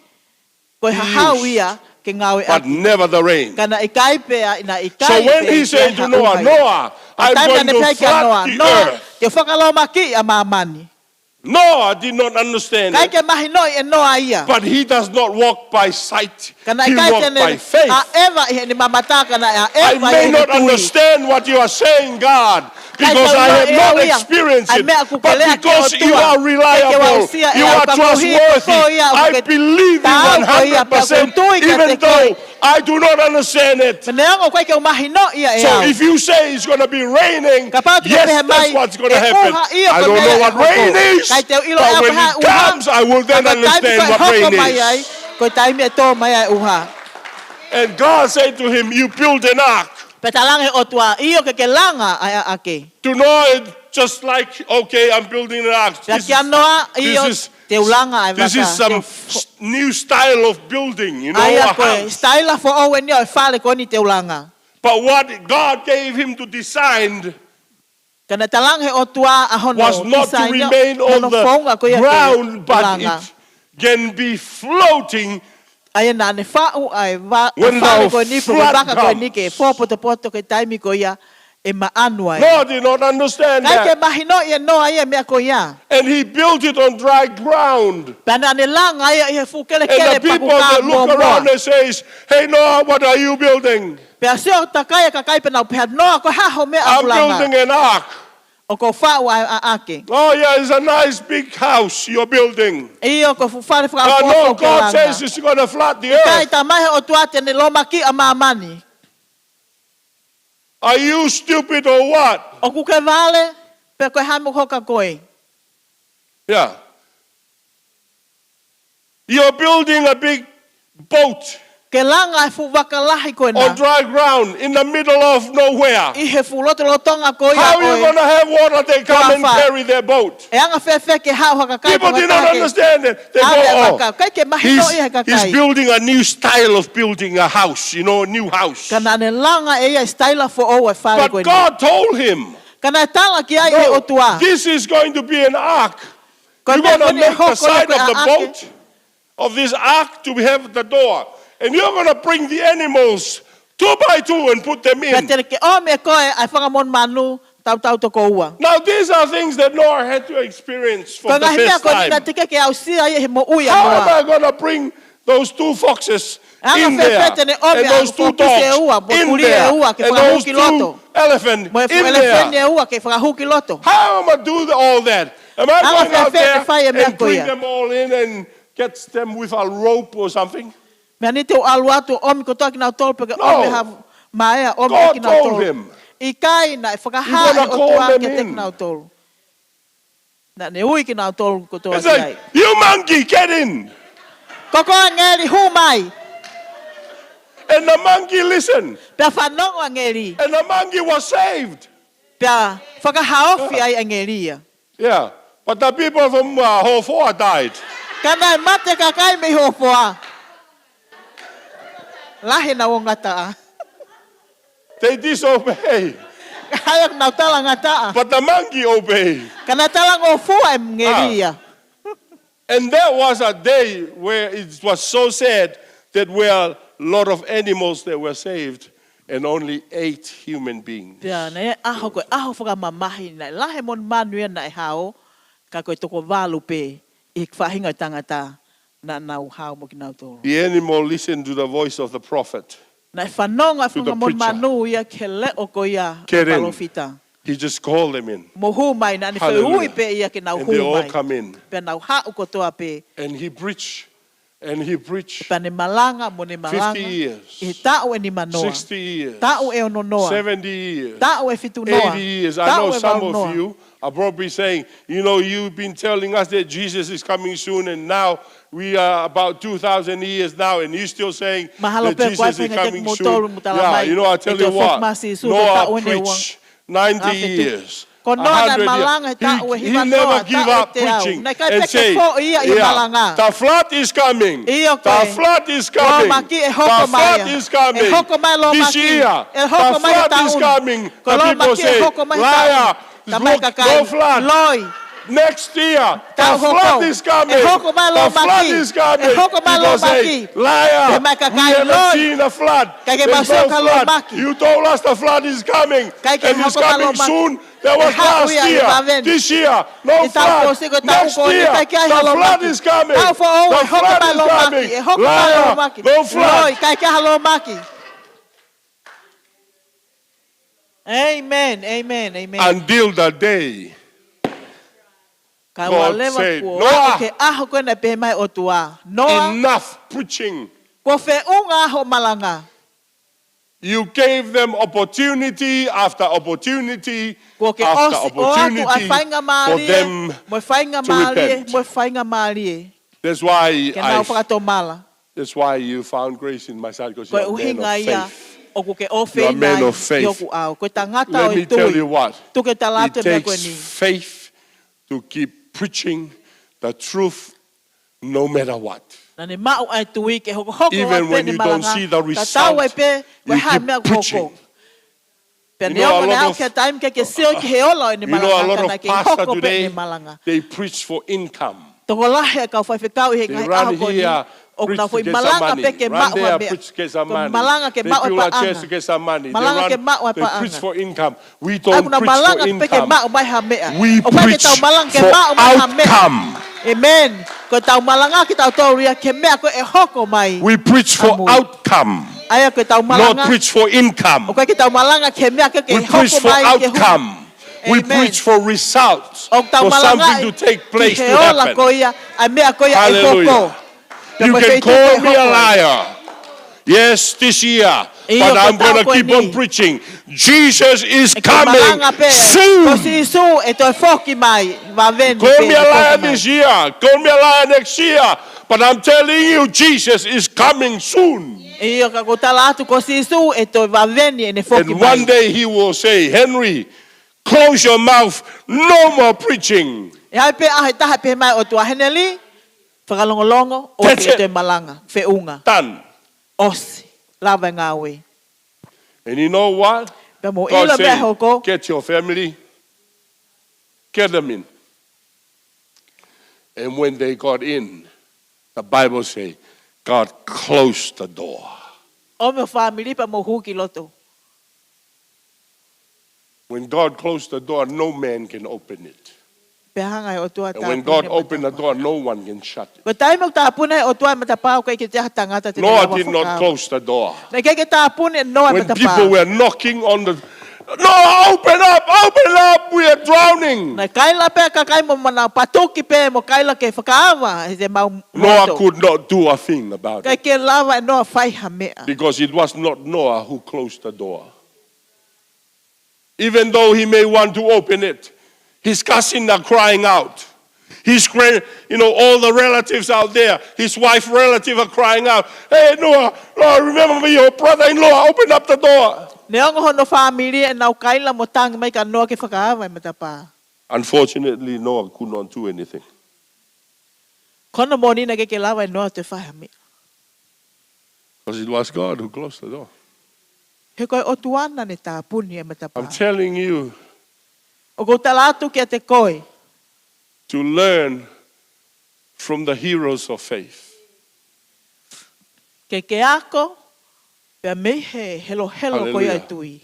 Ko e He hahau used, ia ke ngāueʻaki. but never the rain. Ka naʻe ʻikai pē ʻa, naʻe ʻikai So when pē he ki said ai to ha Noah, ʻuha ia. "Noah, Ko e I'm taimi going naʻa ne to pehē kia flood Noa, the Noa, earth." te u fakalōmaki ʻa māmani. Noah did not understand ʻIkai it. ke mahinoʻi ʻe Noa ia. But he does not walk by sight. Ka naʻe He ʻikai walked te ne by faith. ʻaʻeva ʻi heʻene mamata, ka naʻe I ʻaʻeva ʻi may heʻene not tui. understand what you are saying, God, Kae because tau I have ʻilo not ʻe au ia, experienced ʻa e it. meʻa ʻoku ke But lea ki he because you ʻOtua, are ʻikai ke u reliable, aʻusia ʻe you au are ka koeʻuhi ko trustworthy, ia ʻoku I ke believe you tau ko ia, pea ʻoku ou one hundred percent, tui kiate even koe. though I do not understand it. Neongo ʻoku ʻikai ke u mahinoʻi ia ʻe So au. if you say it's gonna be raining, Kapau te ke yes, pehē that's mai, what's gonna ʻe happen. ʻuha, ʻio, I ko e don't meʻa know ia what ʻe hoko. rain is, Kae teu ʻilo but ʻe au when ko e hā it ʻuha. comes, I will then Ka ko e taimi understand ko e what hoko rain mai is. ai, ko e taimi ʻe tō mai ai ʻuha. And God said to him, "You build an ark." Pea talaange ʻe he ʻOtua, ʻio ke ke langa ʻa e ʻaʻake. To Noah, it's just like, "Okay, I'm building an ark." Pea This kia is, Noa, this ʻio, is, te u langa ʻa e this is vaka. some Te u s-, new style of building, you know, ʻA ia a ko e house. sitaila foʻou eni ʻo e fale ko eni te u langa. But what God gave him to design Ka naʻe talaange ʻe he ʻOtua ʻa hono was not to ʻisaina, remain on hono the founga ko ia ke ground, but langa. it can be floating ʻA ia naʻa ne faʻu ʻa e va-, ʻa e when fale the ko eni, pe ko e flood vaka ko eni ke comes. fōpotopoto ki he taimi ko ia ʻe maʻanu ai. Noah did not understand ʻIkai ke that. mahinoʻi ʻe Noa ia e meʻa ko ia. And he built it on dry ground. Pea naʻa ne langa ia ʻi he fuʻu kelekele pakukā muʻomuʻa. And the people that look around and says, "Hey, Noah, what are you building?" Pea sio takai e kakai pea nau pehē, "Noa, ko e hā hoʻo meʻa ʻoku langa?" "I'm building an ark." "ʻOku ou faʻu ʻa e ʻaʻake." "Oh, yeah, it's a nice big house you're building." "ʻIo, ko e fuʻu fale fakaʻofoʻofa ʻoku ke langa." "But no, God says it's gonna flood the earth." "ʻIkai, talamai ʻe he ʻOtua te ne lōmaki ʻa māmani." "Are you stupid or what?" "ʻOku ke vale, pe ko e hā e meʻa ʻoku hoko kia koe?" Yeah. You're building a big boat Ke langa e fuʻu vaka lahi ko ena on dry ground in the middle of nowhere. ʻI he fuʻu lotolotonga ko ia ʻo e kuafa. How are you gonna have water? They come and carry their boat. ʻE anga fēfē ke haʻu ha kakai People did not understand it. They go, "Oh, he's, he's building a new style of building a house, you know, a new house." Ka naʻa ne langa ʻe ia e sitaila foʻou e fale ko eni. But God told him, Ka naʻe tala ki ai ʻe he ʻOtua, "No, this is going to be an ark. You're gonna make the side of the boat, of this ark, to have the door. And you're gonna bring the animals two by two and put them in." Pea te ke ʻomi ʻe koe ʻa e fanga monumanu tautau toko ua. Now, these are things that Noah had to experience for the first time. Ko e ngaahi meʻa ko eni naʻe teʻeki ke aʻusia ia he moʻui ʻa Noa. How am I gonna bring those two foxes in there, and those two dogs in there, and those two elephants in there? Anga fēfē te ne ʻomi ʻa e fuʻu fokotuʻu ʻe ua, mo e pulia ʻe ua ke fakahū ki loto. Mo e fuʻu ʻelefeni ʻe ua ke fakahū ki loto. How am I do the, all that? Am I going out there and bring them all in and catch them with a rope or something? Anga fēfē te ne fai e meʻa ko ia? Meʻa ni te u ʻalu atu ʻo ʻomi kotoa kinautolu pe ke ʻomi ha maea ʻo ʻomi kinautolu. No. God told him. ʻIkai, naʻe fakahā ʻe he ʻOtua kiate kinautolu. You're gonna call them in. Naʻa ne ui kinautolu kotoa ki ai. He said, "You monkey, get in." Ko koe ʻangeli, hū mai. And the monkey listened. Pea fanongo ʻa e ʻangeli. And the monkey was saved. Pea fakahaofi ai ʻa e ʻangeli ia. Yeah. But the people from, uh, Hofoa died. Ka naʻe mate e kakai mei Hofoa. Lahi ʻenau ongataʻa. They disobey. Ka ʻi ai ʻenau talangataʻa. But the monkey obey. Ka naʻe talangofua e ʻangeli ia. Ah. And there was a day where it was so sad that were a lot of animals that were saved and only eight human beings. Pea naʻe ʻaho, ko e ʻaho fakamamahi, naʻe lahi e monumanu ia naʻe hao, ka ko e toko valu pē ʻi he faʻahinga ʻo e tangata naʻa nau hao mo kinautolu. The animal listened to the voice of the prophet. Naʻe fanongo e fanga monumanu ia ki he leʻo ko ia ʻa e palōfita. He just called them in. Mo hū mai, naʻa ne fehuʻi pē ia ke nau hū mai. Hallelujah. And they all come in. Pea nau haʻu kotoa pē. And he preached. And he preached. Pea ne malanga, mo ne malanga. Fifty years. ʻI he taʻu ʻe nimanoa. Sixty years. Taʻu ʻe ononoa. Seventy years. Taʻu ʻe fitunoa. Eighty years. I know some of you are probably saying, "You know, you've been telling us that Jesus is coming soon, and now we are about two thousand years now, and you're still saying that Jesus is coming soon." Mahalo pē ko e feinga ke mou tolu mo tala mai, yeah, you know, I tell you what, Noah preached ninety years, a hundred years. Ko Noa naʻe malanga he taʻu ʻe hiva noa, taʻu ʻe teau. He, he never give up preaching and say, "Yeah, the flood is coming. The flood is coming. The flood is coming. This year, the flood is coming." The people say, "Laia, the flood is coming. Look, no flood. Next year, the flood is coming. The flood is coming." People say, "Laia, we haven't seen the flood. There's no flood. You told us the flood is coming, and it's coming soon. There was last year, this year, no flood. Next year, the flood is coming. The flood is coming. Laia, no flood." Amen, amen, amen. Until the day God said, "Noah, ʻi he ʻaho ko ē naʻe pehē mai ʻOtua, Noa, enough preaching." Kuo feʻunga hoʻo malanga. You gave them opportunity after opportunity after opportunity for them to repent. Kuo ke ʻosi ʻoatu ʻa e faingamālie, mo e faingamālie, mo e faingamālie. That's why I, that's why you found grace in my sight, 'cause you are a man of faith. Ko e ʻuhinga ia ʻoku ke ʻofeina ai ʻi hoku ʻao. You are a man of faith. Ko e tangata ʻo e tui. Let me tell you what, it takes faith to keep preaching the truth no matter what. Naʻa ne maʻu ʻa e tui ke hokohoko atu pē ʻene malanga, tatau ai pē ko e hā e meʻa ʻoku hoko. Even when you don't see the results, you keep preaching. Pea neongo naʻe aʻu ki ha taimi ke ke sio ki he ola ʻo ʻene malanga, ka naʻe kei hoko pē ʻene malanga. You know, a lot of pastors today, they preach for income. Tokolahi e kau faifekau ʻi he ngaahi ʻaho ko eni, ʻoku nau foʻi malanga pē ke maʻu ha meʻa. They run here, preach to get some money. Ko e malanga ke maʻu e paʻanga. They fill our church to get some money. Malanga ke maʻu e paʻanga. They run, they preach for income. We don't preach for income. ʻOku nau malanga pē ke maʻu mai ha meʻa. We preach for outcome. ʻOku ʻikai ke tau malanga ke maʻu mai ha meʻa. Amen. Ko ʻetau malanga kitautolu ia ki he meʻa ko ē ʻe hoko mai. We preach for outcome, ʻa ia ko ʻetau malanga, not preach for income. ʻOku ʻikai ke tau malanga ki he meʻa ke, ke hoko mai ke hū. We preach for outcome. We preach for results, for something to take place, to happen. Amen. ʻOku tau malanga ki he ola ko ia, ʻa e meʻa ko ia ʻe hoko. Hallelujah. You can call me a liar. Yes, this year. But I'm gonna keep on preaching. Jesus is coming soon. ʻIo, ko e taʻu ko eni. Ke malanga pē, ko Sīsū ʻe toe foki mai, vaveni pē ʻene foki mai. Call me a liar this year. Call me a liar next year. But I'm telling you, Jesus is coming soon. ʻIo, ka ʻoku ou tala atu ko Sīsū ʻe toe vaveni ʻene foki mai. And one day he will say, "Henry, close your mouth. No more preaching." ʻE ʻi ai pē ʻaho ʻe taha ʻe pehē mai ʻOtua, "Henry, fakalongolongo, ʻoua te ke toe malanga. That's it. Feʻunga. Done. ʻOsi. Lava e ngāue." And you know what? Pea mou ʻilo e meʻa ʻe hoko. God say, "Get your family. Get them in." And when they got in, the Bible say, God closed the door. ʻOmi ho fāmili pea mou hū ki loto. When God closed the door, no man can open it. Pea hanga ʻe he ʻOtua ʻo tāpuni e matapā. And when God opened the door, no one can shut it. Ko e taimi ʻoku tāpuni ai ʻe he ʻOtua e matapā, ʻoku ʻikai ke toe ʻi ai ha tangata te ne lava ʻo fakaava. Noah did not close the door. Naʻe ʻikai ke tāpuni ʻe Noa e matapā. When people were knocking on the, "Noah, open up, open up, we are drowning." Naʻe kaila pē ʻa e kakai mo manao patuki pē mo kaila ke fakaava, he te mau loto. Noah could not do a thing about it. ʻIkai ke lava ʻe Noa ʻo fai ha meʻa. Because it was not Noah who closed the door. Even though he may want to open it, his cousin are crying out. His grand, you know, all the relatives out there, his wife relative are crying out, "Hey, Noah, Noah, remember me, your brother-in-law, open up the door." Neongo hono fāmili ʻenau kaila mo tangi mai kia Noa ke fakaava e matapā. Unfortunately, Noah could not do anything. Ko hono moʻoni naʻe ʻikai ke lava ʻe Noa ʻo toe fai ha meʻa. 'Cause it was God who closed the door. He ko e ʻOtua naʻa ne tāpuni e matapā. I'm telling you, ʻoku ou tala atu kiate koe, to learn from the heroes of faith, Ke ke ako, pea mei he helohelo ko ia e tui.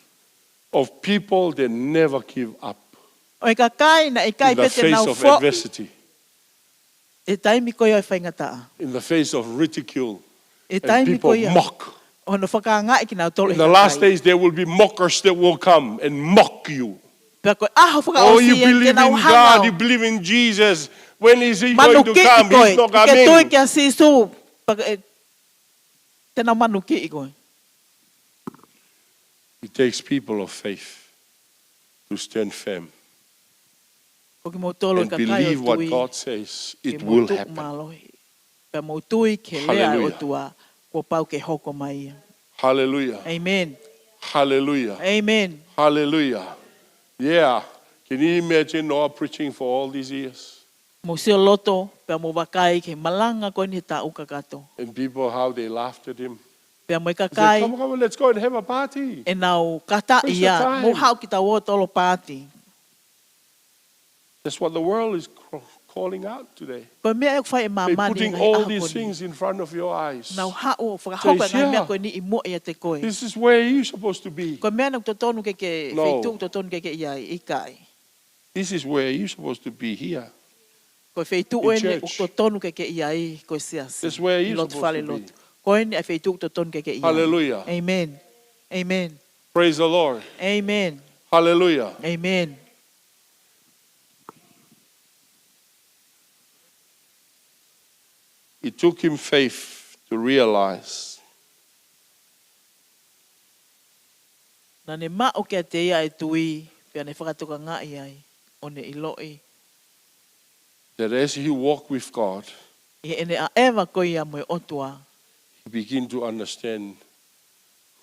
Of people that never give up ʻO e kakai naʻe ʻikai pē te nau foʻi. Adversity, ʻI he taimi ko ia ʻo e faingataʻa. In the face of ridicule, ʻi he taimi ko ia ʻo hono fakaangaʻi kinautolu ʻe he kakai. In the last days there will be mockers that will come and mock you. Pea ko e ʻaho fakaʻosi ē te nau hanga ʻo manukiʻi koe. Oh, you believe in God, you believe in Jesus. When is he going to come? He's not coming. Ke tui kia Sīsū. Pea ko e te nau manukiʻi koe. It takes people of faith to stand firm. Ko kimoutolu e kakai ʻo e tui. And believe what God says, it will happen. Pea mou tui ki he lea ʻa e ʻOtua, kuo pau ke hoko mai ia. Hallelujah. Amen. Hallelujah. Amen. Hallelujah. Yeah. Can you imagine Noah preaching for all these years? Mou sio loto, pea mou vakai ki he malanga ko eni he taʻu kakato. And people, how they laughed at him. Pea mo e kakai. Come on, come on, let's go and have a party. ʻE nau kātaʻi ia, mou haʻu ke tau ō ʻo tolo paati. That's what the world is calling out today. Ko e meʻa ʻoku fai ʻe māmani ʻi he ʻaho ko eni. They're putting all these things in front of your eyes. Nau haʻu ʻo fakahoko e ngaahi meʻa ko eni ʻi muʻa ʻiate koe. This is where you're supposed to be. Ko e meʻa ʻeni ʻoku totonu ke ke, feituʻu ʻoku totonu ke ke ʻi ai, ʻikai. This is where you're supposed to be here. Ko e feituʻu ʻeni ʻoku totonu ke ke ʻi ai, ko e siasi. This is where you're supposed to be. ʻI loto fale lotu. Ko eni ʻa e feituʻu ʻoku totonu ke ke ʻi ai. Hallelujah. Amen. Amen. Praise the Lord. Amen. Hallelujah. Amen. It took him faith to realize. Naʻa ne maʻu kiate ia e tui, pea ne fakatokangaʻi ai, ʻo ne ʻiloʻi. That as he walked with God, ʻI heʻene ʻaʻeva ko ia mo e ʻOtua. He began to understand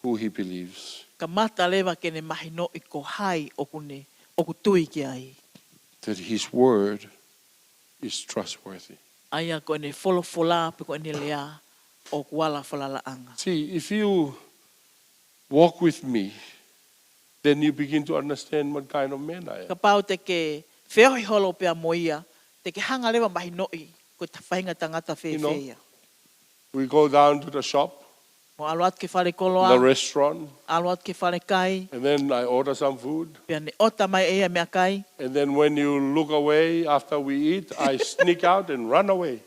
who he believes. Kamata leva ke ne mahinoʻi ko hai ʻoku ne, ʻoku tui ki ai. That his word is trustworthy. ʻA ia ko ʻene folofola pe ko ʻene lea ʻoku ala falalaʻanga. See, if you walk with me, then you begin to understand what kind of man I am. Kapau te ke feohi holo pea mo ia, te ke hanga leva mahinoʻi ko e faʻahinga tangata fēfē ia. We go down to the shop, Mo ʻalu atu ki he fale koloa. The restaurant, ʻAlu atu ki he fale kai. And then I order some food. Pea ne ʻota mai ʻe ia e meʻakai. And then when you look away after we eat, I sneak out and run away.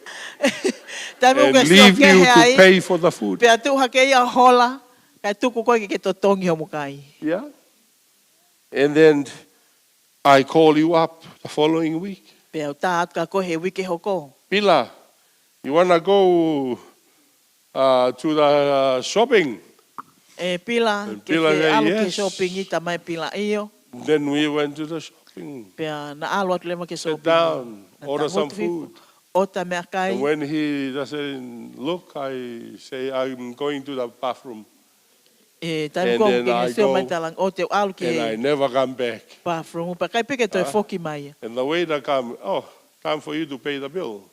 Taimi ʻoku ke sio kehe ai. And leave you to pay for the food. Pea tuʻu hake ia ʻo hola, kae tuku koe ke ke totongi hoʻomo kai. Yeah. And then I call you up the following week. Pea u tā atu kia koe he uike hoko. Pila, you wanna go uh, to the uh, shopping? ʻE Pila, ke ke ʻalu ki he shopping? Ita mai Pila, ʻio. Then we went to the shopping. Pea naʻa ʻalu atu leva ki he shopping. Sat down, order some food. ʻOta meʻakai. And when he doesn't look, I say, I'm going to the bathroom. ʻE taimi ko ē ʻoku ke sio mai talangi, ʻo te u ʻalu ki he bathroom, pea ʻikai pē ke toe foki mai ia. And the waiter come, oh, time for you to pay the bill.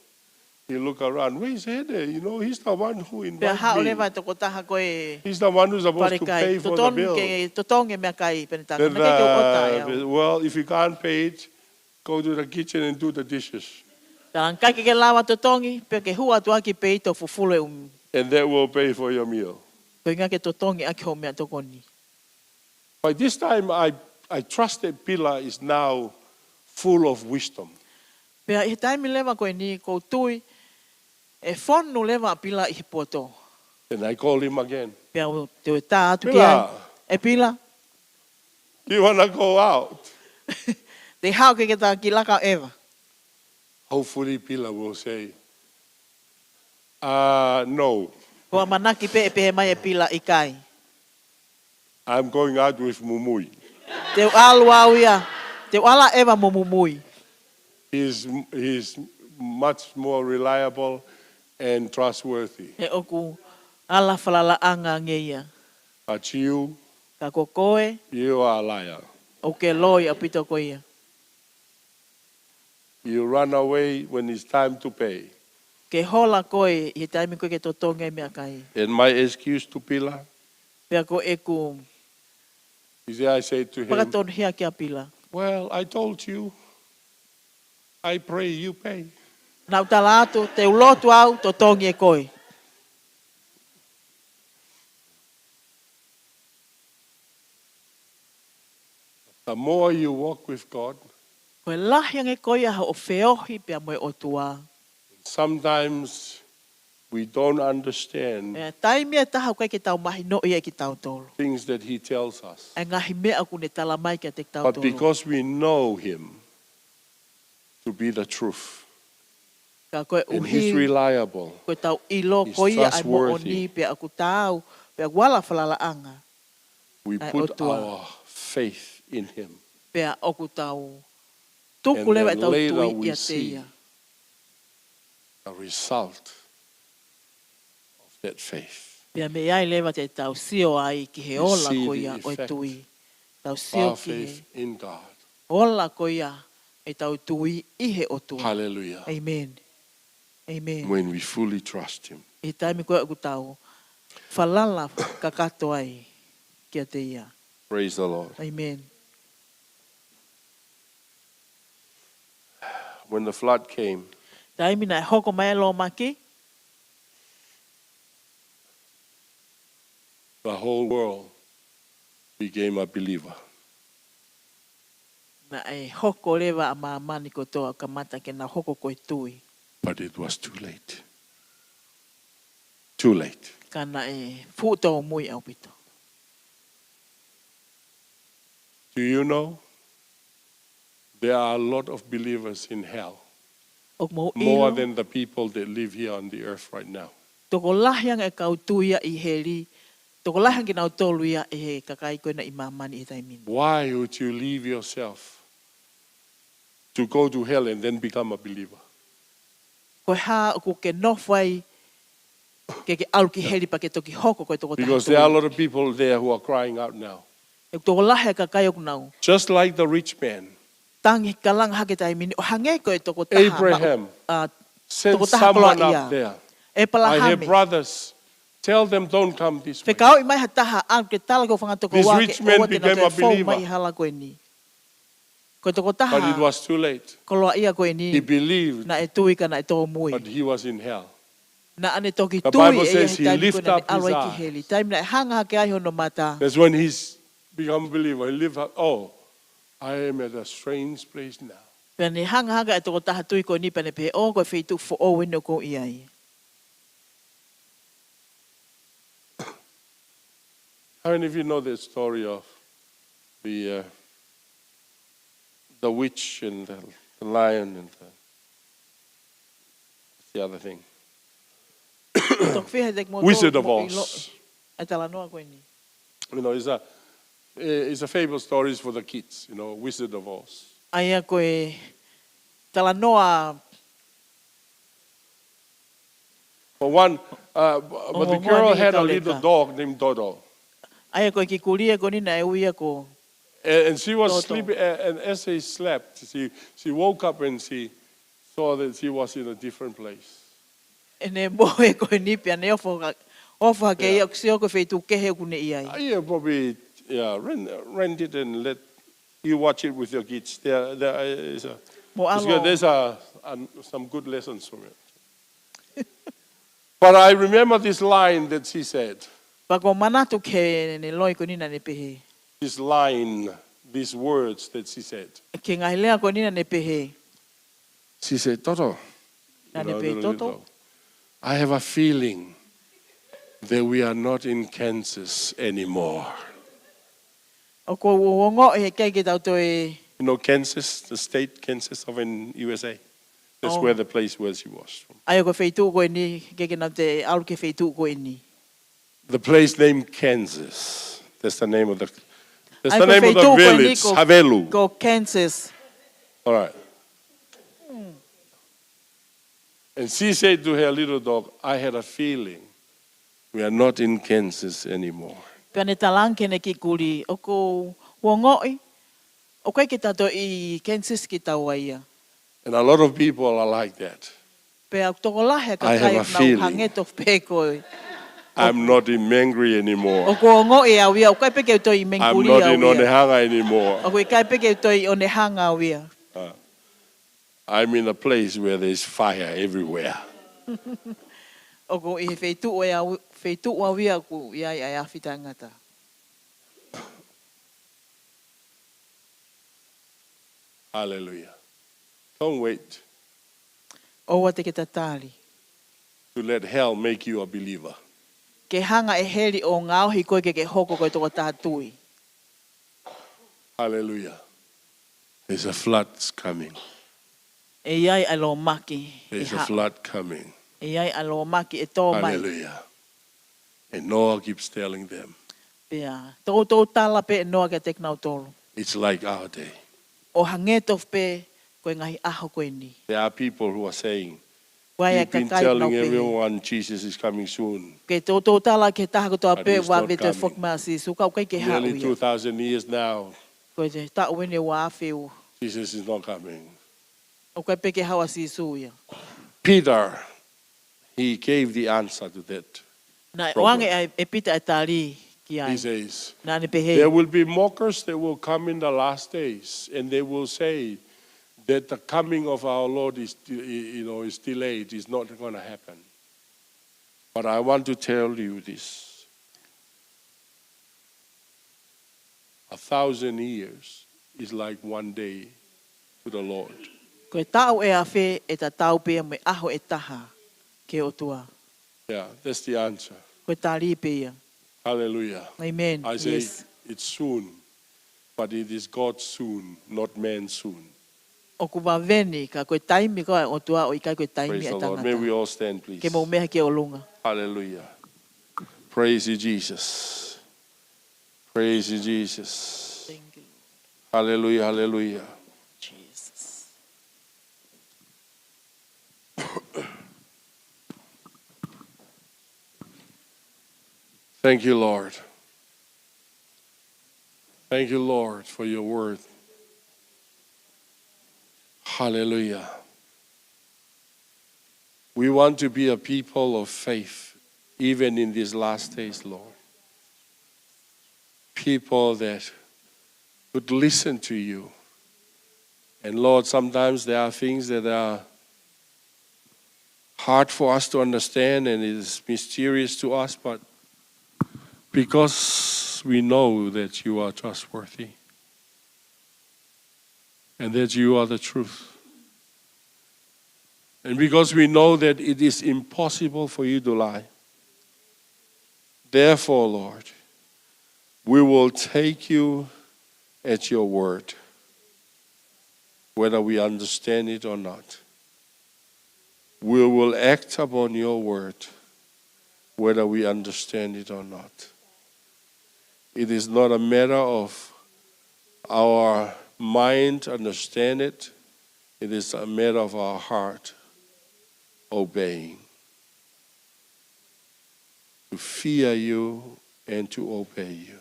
He look around, where's Hede? You know, he's the one who invited me. Pea haʻu leva e tokotaha ko ē fale kai. He's the one who's supposed to pay for the bill. Totonu ke totongi e meʻakai, pea ne talaange, naʻe ʻikai ke u ʻota ʻe au. Well, if you can't pay it, go to the kitchen and do the dishes. Talaange ʻikai ke ke lava totongi, pea ke hū atu ā ki peito ʻo fufulu e ʻumi. And that will pay for your meal. Ko e ʻuhinga ke totongi ʻaki hoʻo meʻatokoni. By this time, I, I trust that Pila is now full of wisdom. Pea ʻi he taimi leva ko eni ʻoku ou tui ʻe fonu leva ʻa Pila ʻi he poto. Then I call him again. Pea u, te u tā atu ki ai. Pila. ʻE Pila. You wanna go out? Te ke haʻu ke ke taki laka ʻeva? Hopefully Pila will say, uh, no. ʻOku ou ʻamanaki pē ʻe pehē mai ʻe Pila ʻikai. I'm going out with Mumui. Te u ʻalu au ia. Te u ʻalu ʻeva mo Mumui. He's, he's much more reliable and trustworthy. He ʻoku ala falalaʻanga ange ia. But you, Ka ko koe, you are a liar. ʻoku ke loi ʻaupito koe ia. You run away when it's time to pay. Ke hola koe ʻi he taimi ko ē ke totongi ai e meʻakai. And my excuse to Pila, Pea ko ʻeku you see, I said to him, fakatonuhia kia Pila. Well, I told you, I pray, you pay. Naʻa ku tala atu, te u lotu au, totongi ʻe koe. The more you walk with God, Ko e lahi ange ko ia hoʻo feohi pea mo e ʻOtua. Sometimes we don't understand Pea taimi ʻe taha ʻoku ʻikai ke tau mahinoʻi ia ʻe kitautolu things that He tells us. ʻA e ngaahi meʻa ʻoku ne tala mai kiate But kitautolu. Because we know Him to be the truth, Ka ko e and He's ʻuhi, reliable, ko e tau ʻilo He's ko ia ʻa e trustworthy. moʻoni pea ʻoku taau, pea ʻoku ala falalaʻanga. We ʻA e put ʻOtua. our faith in Him. Pea ʻoku tau tuku And leva then ʻetau later tui we ʻiate see ia. the result of that faith. Pea mei ai leva te tau sio ai ki he We ola see ko the ia ʻo e effect tui. Tau of sio our ki he faith in God. ola ko ia ʻetau tui ʻi he ʻOtua. Hallelujah. Amen. Amen. When we fully trust Him. ʻI he taimi ko ia ʻoku tau falala kakato ai kiate ia. Praise the Lord. Amen. When the flood came, Taimi naʻe hoko mai e lōmaki, the whole world became a believer. naʻe hoko leva ʻa māmani kotoa kamata ke na hoko ko e tui. But it was too late. Too late. Ka naʻe fuʻu tōmui ʻaupito. Do you know? There are a lot of believers in hell, ʻOku mou more ʻilo, than the people that live here on the earth right now. tokolahi ange e kau tui ia ʻi heli, tokolahi ange kinautolu ia ʻe he kakai ko ena ʻi māmani ʻi he taimi ni. Why would you leave yourself to go to hell and then become a believer? Ko e hā ʻoku ke nofo ai ke ke ʻalu ki heli pea ke toki hoko ko e tokotaha tui? Because there are a lot of people there who are crying out now. ʻOku tokolahi e kakai ʻoku nau Just like the rich man, tangi kalanga hake taimi ni, ʻo hangē ko e tokotaha Abraham maʻu, ʻa, sent tokotaha someone koloaʻia. up there. I have ʻEpalahame. brothers. Tell them don't come this way. Fekauʻi mai ha taha, ʻalu ke tala ki hoʻo fanga tokoua ke ʻoua te nau toe fou mai ʻi he hala ko eni. This rich man became a believer. Ko e tokotaha But it was too late. koloaʻia ko eni, He believed, naʻe tui ka naʻe tōmui. but he was in hell. Naʻa ne toki tui ʻe ia he taimi ko ena naʻa ne ʻalu ai ki heli. The Bible says he lifted up his eyes. Taimi naʻe hanga hake ai hono mata. That's when he's become a believer. He lift up, "Oh, I am at a strange place now." Pea ne hanga hake e tokotaha tui ko eni pea ne pehē, ʻō, ko e feituʻu foʻou eni ʻoku ou ʻi ai. How many of you know the story of the, uh, the witch and the, the lion and the, the other thing? Toki fiha te kimoutolu Wizard of ʻoku mou ʻilo Oz. e talanoa ko eni. You know, it's a, it's a fable stories for the kids, you know, Wizard of Oz. ʻA ia ko e talanoa But one, uh, but the girl had a little dog named Toto. ʻA ia ko e kiʻi kulia ko eni naʻe ui ia ko And, and she was Toto. sleeping, and, and as she slept, she, she woke up and she saw that she was in a different place. ʻEne mohe ko eni pea ne ofo ka, ofo hake ia ʻoku sio ko e feituʻu kehe ʻoku ne ʻi ai. Uh, yeah, probably, yeah, rent, rent it and let you watch it with your kids. There, there is a, Mo it's good. ʻAlo. There's a, a, some good lessons from it. But I remember this line that she said. Pea ʻoku ou manatu ki heʻene loi ko eni naʻa ne pehē. This line, these words that she said. Ki he ngaahi lea ko eni naʻa ne pehē. She said, "Toto, Naʻa ne pehē, Toto, I have a feeling that we are not in Kansas anymore." ʻOku ou ongoʻi he ʻikai ke tau toe You know Kansas, the state Kansas of in U S A? That's Oh. where the place where she was from. ʻA ia ko e feituʻu ko eni, ʻikai ke nau toe ʻalu ki he feituʻu ko eni. The place named Kansas. That's the name of the, that's ʻA ia the ko e name of the feituʻu ko eni village, ko, Havelu. ko Kansas. All right. And she said to her little dog, "I had a feeling we are not in Kansas anymore." Pea ne talaange ki heʻene kiʻi kuli, ʻoku ou ongoʻi, ʻoku ʻikai ke tau toe ʻi Kansas kitaua ia. And a lot of people are like that. Pea ʻoku tokolahi e kakai ʻoku nau hangē tofu pē ko e. I have a feeling I'm not in Mangere anymore. ʻOku ou ongoʻi au ia, ʻoku ʻikai pē ke u toe ʻi Mangere au ia. I'm not in Onehunga anymore. ʻOku ʻikai pē ke u toe ʻi Onehunga au ia. Uh, I'm in a place where there's fire everywhere. ʻOku ʻi he feituʻu ʻe au, feituʻu au ia ʻoku ʻi ai ʻa e afi taʻengata. Hallelujah. Don't wait ʻOua te ke tatali. to let hell make you a believer. Ke hanga ʻe heli ʻo ngaohi koe ke ke hoko ko e tokotaha tui. Hallelujah. There's a flood's coming. ʻE ʻi ai ʻa e lōmaki ʻe There's a haʻu. flood coming. ʻE ʻi ai ʻa e lōmaki ʻe tō mai. Hallelujah. And Noah keeps telling them, Pea toutou tala pē ʻe Noa kiate kinautolu, it's like our day. ʻo hangē tofu pē ko e ngaahi ʻaho ko eni. There are people who are saying, Ko e You've been kakai ʻoku nau telling pehē, everyone Jesus is coming soon. Ke toutou tala ki he taha kotoa But pē he's ʻoua not me toe coming. foki mai ʻa Sīsū, ka ʻoku ʻikai ke haʻu Nearly ia. two thousand years now, Ko e taʻu eni ʻe ua afe ua. Jesus is not coming. ʻOku ʻikai pē ke haʻu ʻa Sīsū ia. Peter, he gave the answer to that. Naʻe Problem. ʻoange ʻe Pita e tali ki ai. He says, Naʻa ne pehē, There will be mockers that will come in the last days, and they will say that the coming of our Lord is, you know, is delayed, is not gonna happen. But I want to tell you this. A thousand years is like one day to the Lord. Ko e taʻu ʻe afe ʻe tatau pē ia mo e ʻaho ʻe taha ki he ʻOtua. Yeah, that's the answer. Ko e tali pē ia. Hallelujah. Amen. I say Yes. It's soon, but it is God's soon, not man's soon. ʻOku vave eni, ka ko e taimi ko ē ʻa e ʻOtua, ʻo ʻikai ko e taimi Praise ʻa e the Lord. May we tangata. All stand, please. Ke mou meʻa ki ʻolunga. Hallelujah. Praise you, Jesus. Praise you, Jesus. Thank you, Hallelujah, hallelujah. Jesus. Thank you, Lord. Thank you, Lord, for your word. Hallelujah. We want to be a people of faith, even in these last days, Lord. People that would listen to you. And Lord, sometimes there are things that are hard for us to understand and is mysterious to us, but because we know that you are trustworthy and that you are the truth, and because we know that it is impossible for you to lie, therefore, Lord, we will take you at your word, whether we understand it or not. We will act upon your word, whether we understand it or not. It is not a matter of our mind understand it. It is a matter of our heart obeying. To fear you and to obey you.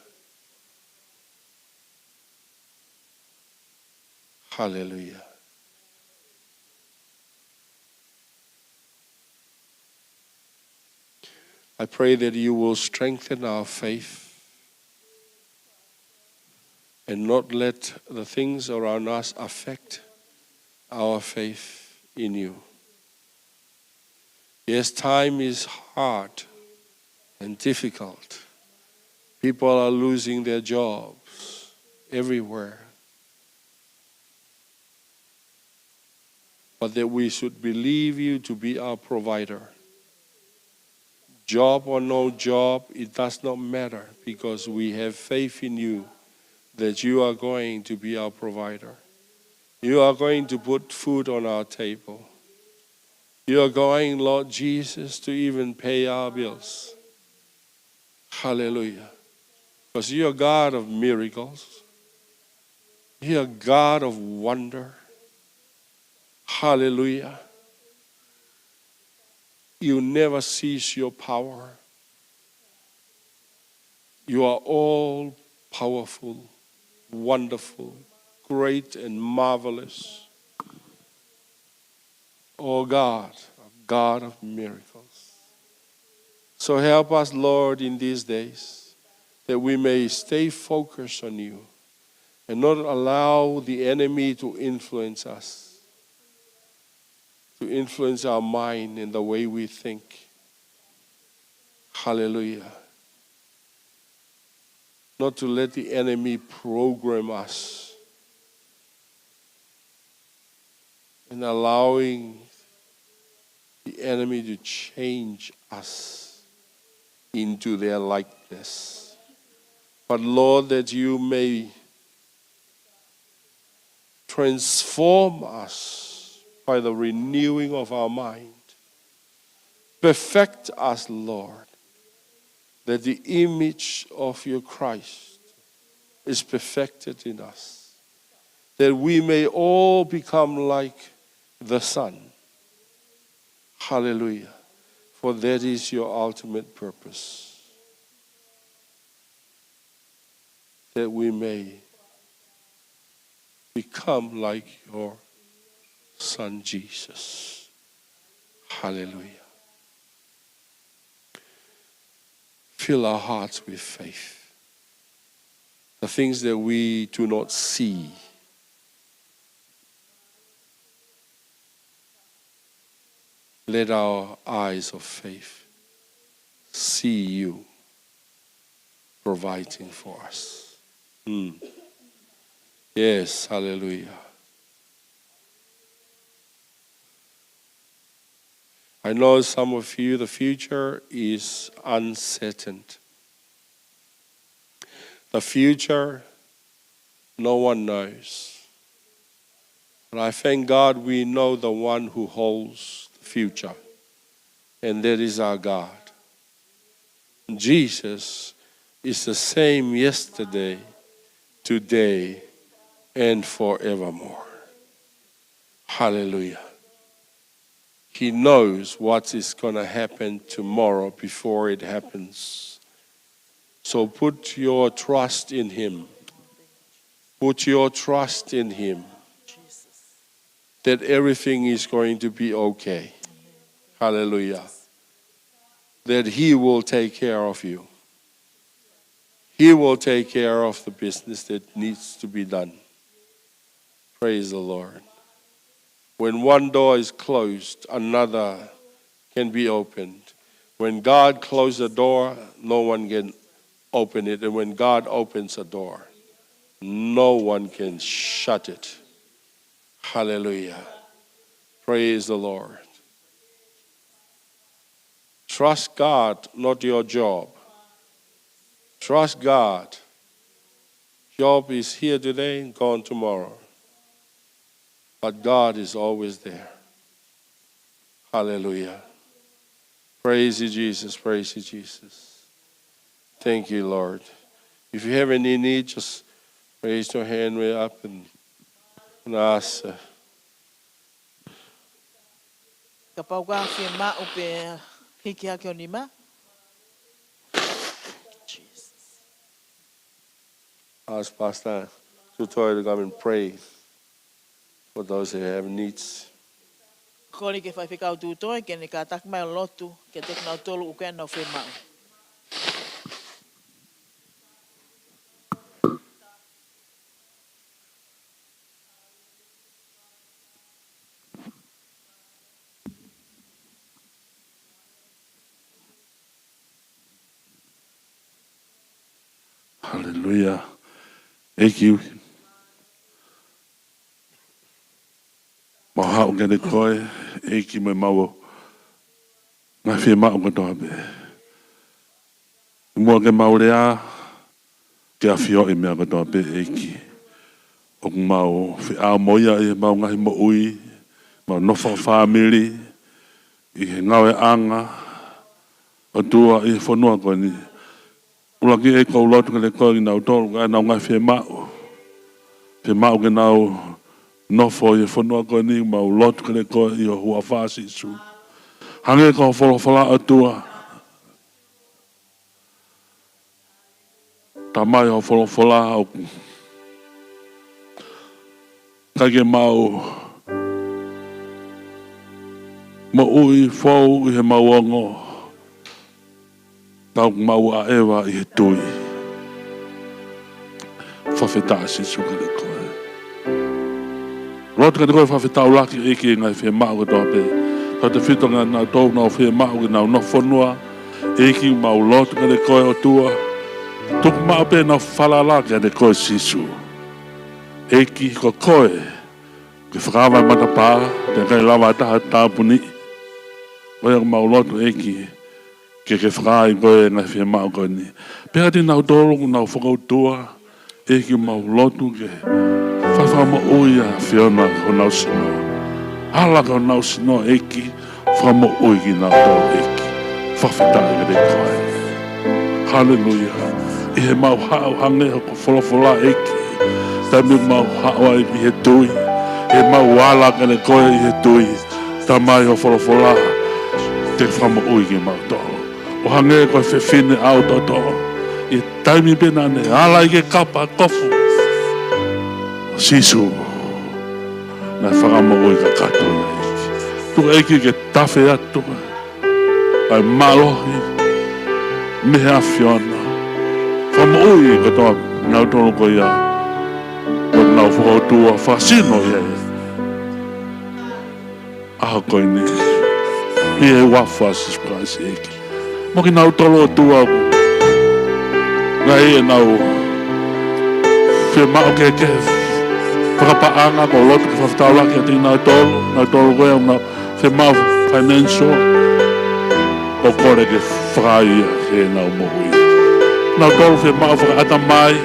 Hallelujah. I pray that you will strengthen our faith and not let the things around us affect our faith in you. Yes, time is hard and difficult. People are losing their jobs everywhere. But that we should believe you to be our provider. Job or no job, it does not matter, because we have faith in you that you are going to be our provider. You are going to put food on our table. You are going, Lord Jesus, to even pay our bills. Hallelujah. Because you're a God of miracles. You're a God of wonder. Hallelujah. You never cease your power. You are all powerful, wonderful, great, and marvelous. Oh God, a God of miracles. So help us, Lord, in these days that we may stay focused on you and not allow the enemy to influence us. to influence our mind and the way we think. Hallelujah. Not to let the enemy program us and allowing the enemy to change us into their likeness. But Lord, that you may transform us by the renewing of our mind. Perfect us, Lord, that the image of your Christ is perfected in us, that we may all become like the Son. Hallelujah. For that is your ultimate purpose, that we may become like your Son Jesus. Hallelujah. Fill our hearts with faith. The things that we do not see, let our eyes of faith see you providing for us. Mm. Yes, hallelujah. I know some of you, the future is uncertain. The future, no one knows. But I thank God we know the one who holds the future, and that is our God. Jesus is the same yesterday, today, and forevermore. Hallelujah. He knows what is gonna happen tomorrow before it happens. So put your trust in him. Put your trust in him. That everything is going to be okay. Hallelujah. That he will take care of you. He will take care of the business that needs to be done. Praise the Lord. When one door is closed, another can be opened. When God closes a door, no one can open it. And when God opens a door, no one can shut it. Hallelujah. Praise the Lord. Trust God, not your job. Trust God. Job is here today and gone tomorrow. But God is always there. Hallelujah. Praise you, Jesus. Praise you, Jesus. Thank you, Lord. If you have any need, just raise your hand way up and, and ask. Uh, Kapau ʻoku ke fiemaʻu pē hiki hake ho nima. Ask Pastor Tutoe to come and pray for those who have needs. Kole ki he faifekau Tutoe ke ne kātaki mai ʻo lotu kiate kinautolu ʻoku ʻi ai ʻenau fiemaʻu. Haleluia. ʻEiki, mau haʻu kiate koe, ʻEiki, mo ʻemau ngaahi fiemaʻu kotoa pē. Muʻa ke mau lea, ke ʻafioʻi meʻa kotoa pē, ʻEiki. ʻOku mau feʻao mo ia ʻi heʻemau ngaahi moʻui, mau nofo fakafāmili, ʻi he ngāueʻanga, ʻOtua, ʻi he fonua ko eni. ʻUluaki, ʻEiki, ʻoku ou lotu kiate koe kinautolu ʻoku ʻi ai ʻenau ngaahi fiemaʻu. Fiemaʻu ke nau nofo ʻi he fonua ko eni, mau lotu kiate koe ʻi ho huafa, Sīsū. Hangē ko hoʻo folofola, ʻOtua. Talamai ʻe hoʻo folofola ʻoku ʻikai ke mau moʻui fou ʻi heʻemau ongo, ka ʻoku mau ʻaʻeva ʻi he tui. Fakafetaʻi, Sīsū, kiate koe. Lotu kiate koe, fakafetaulaki ʻEiki he ngaahi fiemaʻu kotoa pē. Tautefito kia nautolu ʻoku nau fiemaʻu ke nau nofo fonua. ʻEiki, mau lotu kiate koe ʻOtua. Tuku maʻu pē ʻenau falala kiate koe Sīsū. ʻEiki, ko koe ke fakaava e matapā, pea ʻikai lava ha taha ʻo tāpuniʻi. Ko ia ʻoku mau lotu ʻEiki, ke ke fakaai koe e ngaahi fiemaʻu ko eni. Pea kiate kinautolu ʻoku nau fakautua, ʻEiki, mau lotu ke fai fakamoʻui ʻa e ʻAfiona ki honau sino. Ala ki honau sino ʻEiki, fakamoʻui kinautolu ʻEiki. Fakafetaʻi kiate koe. Haleluia. ʻI heʻemau haʻu hangē ko hoʻo folofola ʻEiki. Taimi ʻoku mau haʻu ai ʻi he tui. ʻI heʻemau ala kiate koe ʻi he tui. Tamai, hoʻo folofola te fakamoʻui kimautolu. ʻO hangē ko e fefine ʻau toto. ʻI he taimi pē naʻa ne ala ai ki he kapa kofu ʻo Sīsū, naʻe fakamoʻui kakato ia ʻEiki. Tuku ʻEiki ke tafe atu ʻa e mālohi mei he ʻAfiona. Fakamoʻui kotoa kinautolu ko ia ʻoku nau fakautua fakasino ia ʻi he ʻaho ko eni. ʻI he huafa ʻo Sīsū Kalaisi ʻEiki. Mo kinautolu ʻOtua ʻoku ngali ʻenau fiemaʻu kehekehe fakapaʻanga, ʻoku ou lotu ke fakafetaulaki atu kinautolu, kinautolu ko ia ʻoku nau fiemaʻu financial, ʻoku ou kole ke fakaai ia ki heʻenau moʻui. Kinautolu fiemaʻu fakaʻatamai,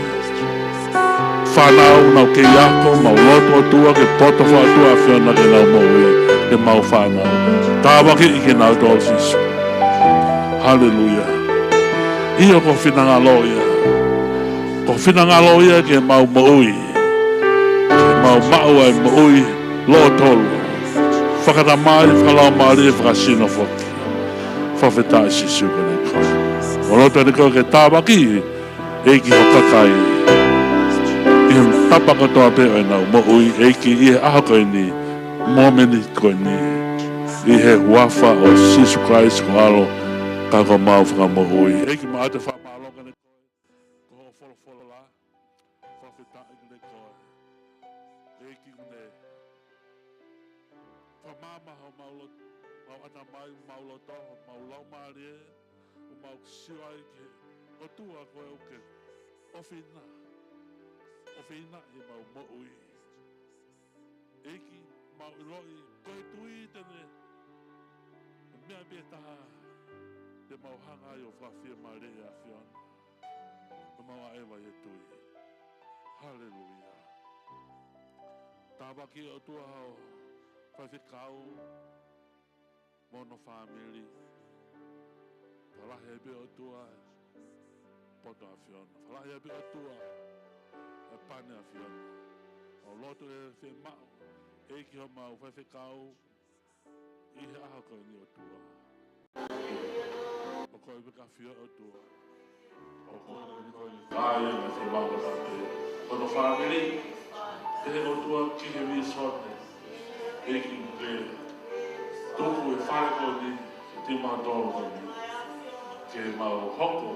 fānau ʻoku nau kei ako, mau lotu ʻOtua ke poto fakaʻotua ʻa e ʻAfiona ki heʻenau moʻui, ke mau fānau. Tāpuakiʻi kinautolu Sīsū. Haleluia. ʻIo, ko ho finangalo ia. Ko ho finangalo ia ke mau moʻui. Ke mau maʻu ʻa e moʻui lōtolu. Fakatamai, fakalaumālie, fakasino foki. Fakafetaʻi Sīsū kiate koe. ʻOku ou lotu atu ke tāpuakiʻi ʻEiki ho kakai ʻi he tapa kotoa pē ʻo ʻenau moʻui ʻEiki ʻi he ʻaho ko eni, mōmeniti ko eni, ʻi he huafa ʻo Sīsū Kalaisi ho ʻAlo, ka ko homau Fakamoʻui. ʻEiki, mau ʻoatu e fakamālō kiate koe, ko hoʻo folofola, fakafetaʻi kiate koe. ʻEiki, ʻoku ne fakamaama homau loto, mau ʻatamai, mau loto, mau laumālie, ʻo mau sio ai ki he ʻOtua ko ē ʻoku ke ʻofeina, ʻofeina ʻi heʻemau moʻui. ʻEiki, mau ʻiloʻi ko e tui te ne meʻa pē taha te mau hanga ai ʻo fakafiemālieʻi ʻa e ʻAfiona. Ko mau ʻaʻeva ʻi he tui. Haleluia. Tāpuakiʻi ʻOtua ho faifekau mo hono fāmili. Fakalahi ai pē ʻOtua e poto ʻa e ʻAfiona. Fakalahi ai pē ʻOtua e pani ʻa e ʻAfiona. ʻOku ou lotu ʻe fiemaʻu ʻEiki homau faifekau ʻi he ʻaho ko eni ʻOtua. ʻOku ʻikai ke fie ʻOtua. ʻOku ʻikai ke fie ʻOtua. Ko hono fāmili, pehē ʻOtua ki he vīsone. ʻEiki, ke tuku e fale ko eni, ke tau maʻu tolo ko eni. Ke mau hoko,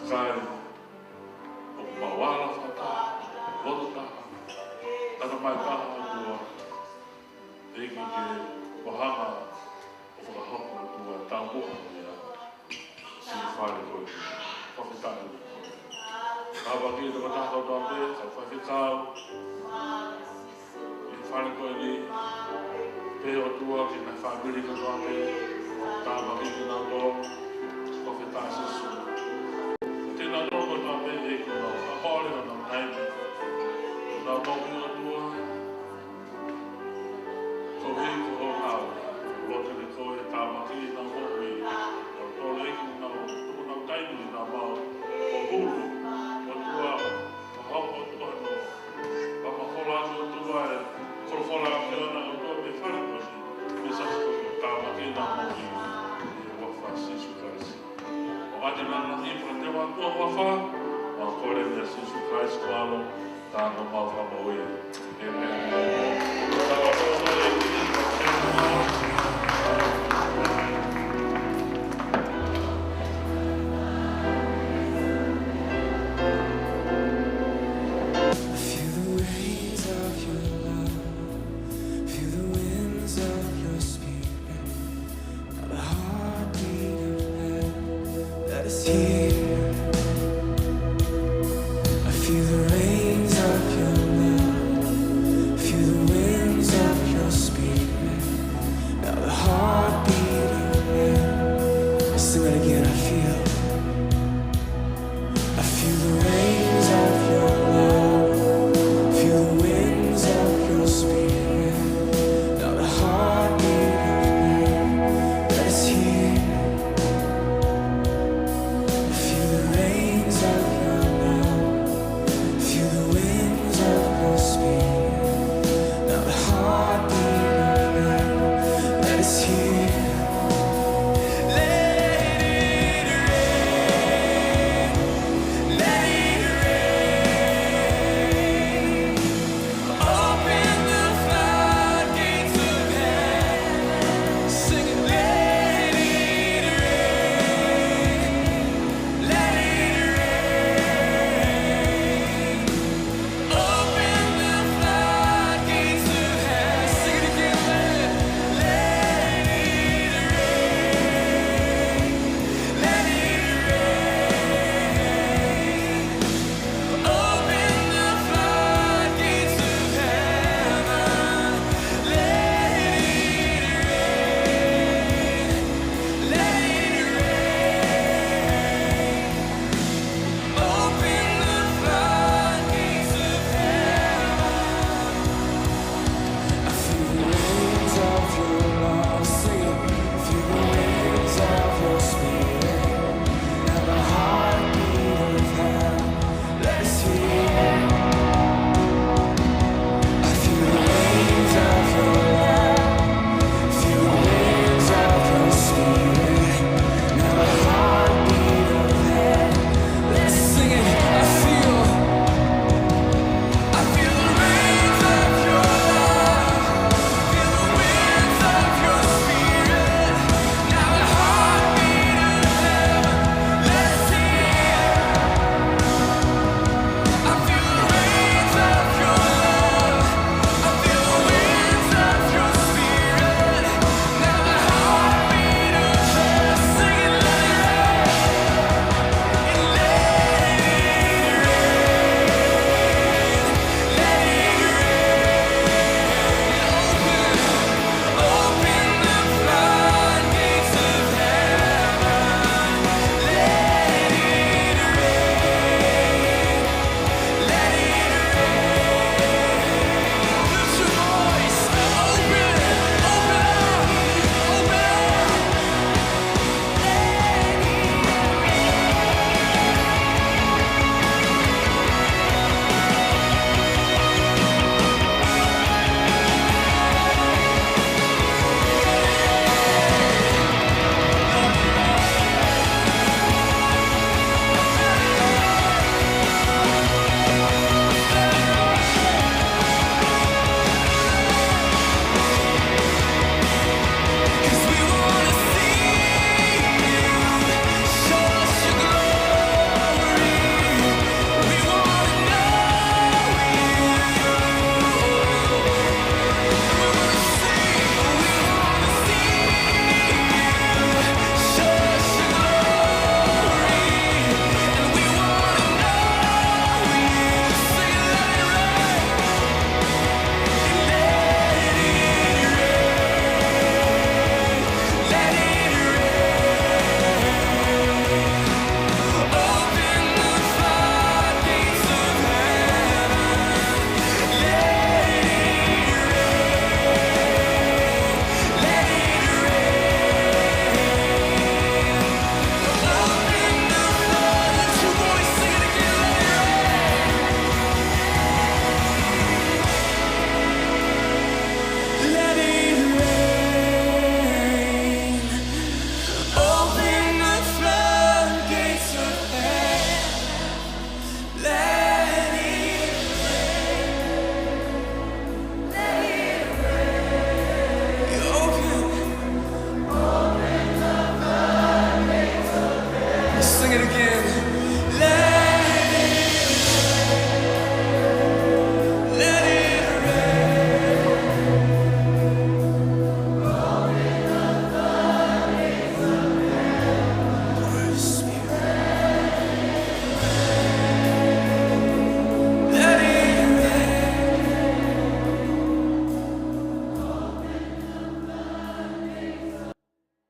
kae ʻoku mau ala fakataha, loto taha, ʻatamai taha ʻOtua. ʻEiki, ke mau hanga ʻo fakahoko ʻOtua e taumuʻa ko ia. Siʻi fale ko ē. Fakafetaʻi. Tāpuakiʻi e tokotaha kotoa pē, kau faifekau ʻi he fale ko eni. Pehē ʻOtua ki he ngaahi fāmili kotoa pē. Tāpuakiʻi kinautolu. Fakafetaʻi Sīsū. Kiate kinautolu kotoa pē ʻEiki, ʻoku nau fakamoʻoni honau taimi. Nau moʻui ʻOtua. Ko e hiko ho ngāue, lotu kiate koe, tāpuakiʻi honau moʻui. ʻOku toleki honau, honau taimi, honau maʻu, ʻo hulu, ʻOtua, ʻo hau ʻOtua no. Ka mau kole atu ʻOtua e, folofola ʻa e ʻAfiona ʻOtua mei he fale ko eni, mei he siasi ko eni, tāpuakiʻi honau moʻui, ʻi he huafa ʻo Sīsū Kalaisi. ʻOku ʻoatu e langilangi, fakatauange ʻa e huafa, ʻoku ou kole ʻia Sīsū Kalaisi ko ho ʻAlo, ka ko homau Fakamoʻui. ʻĒmeni. I feel the rays of your love.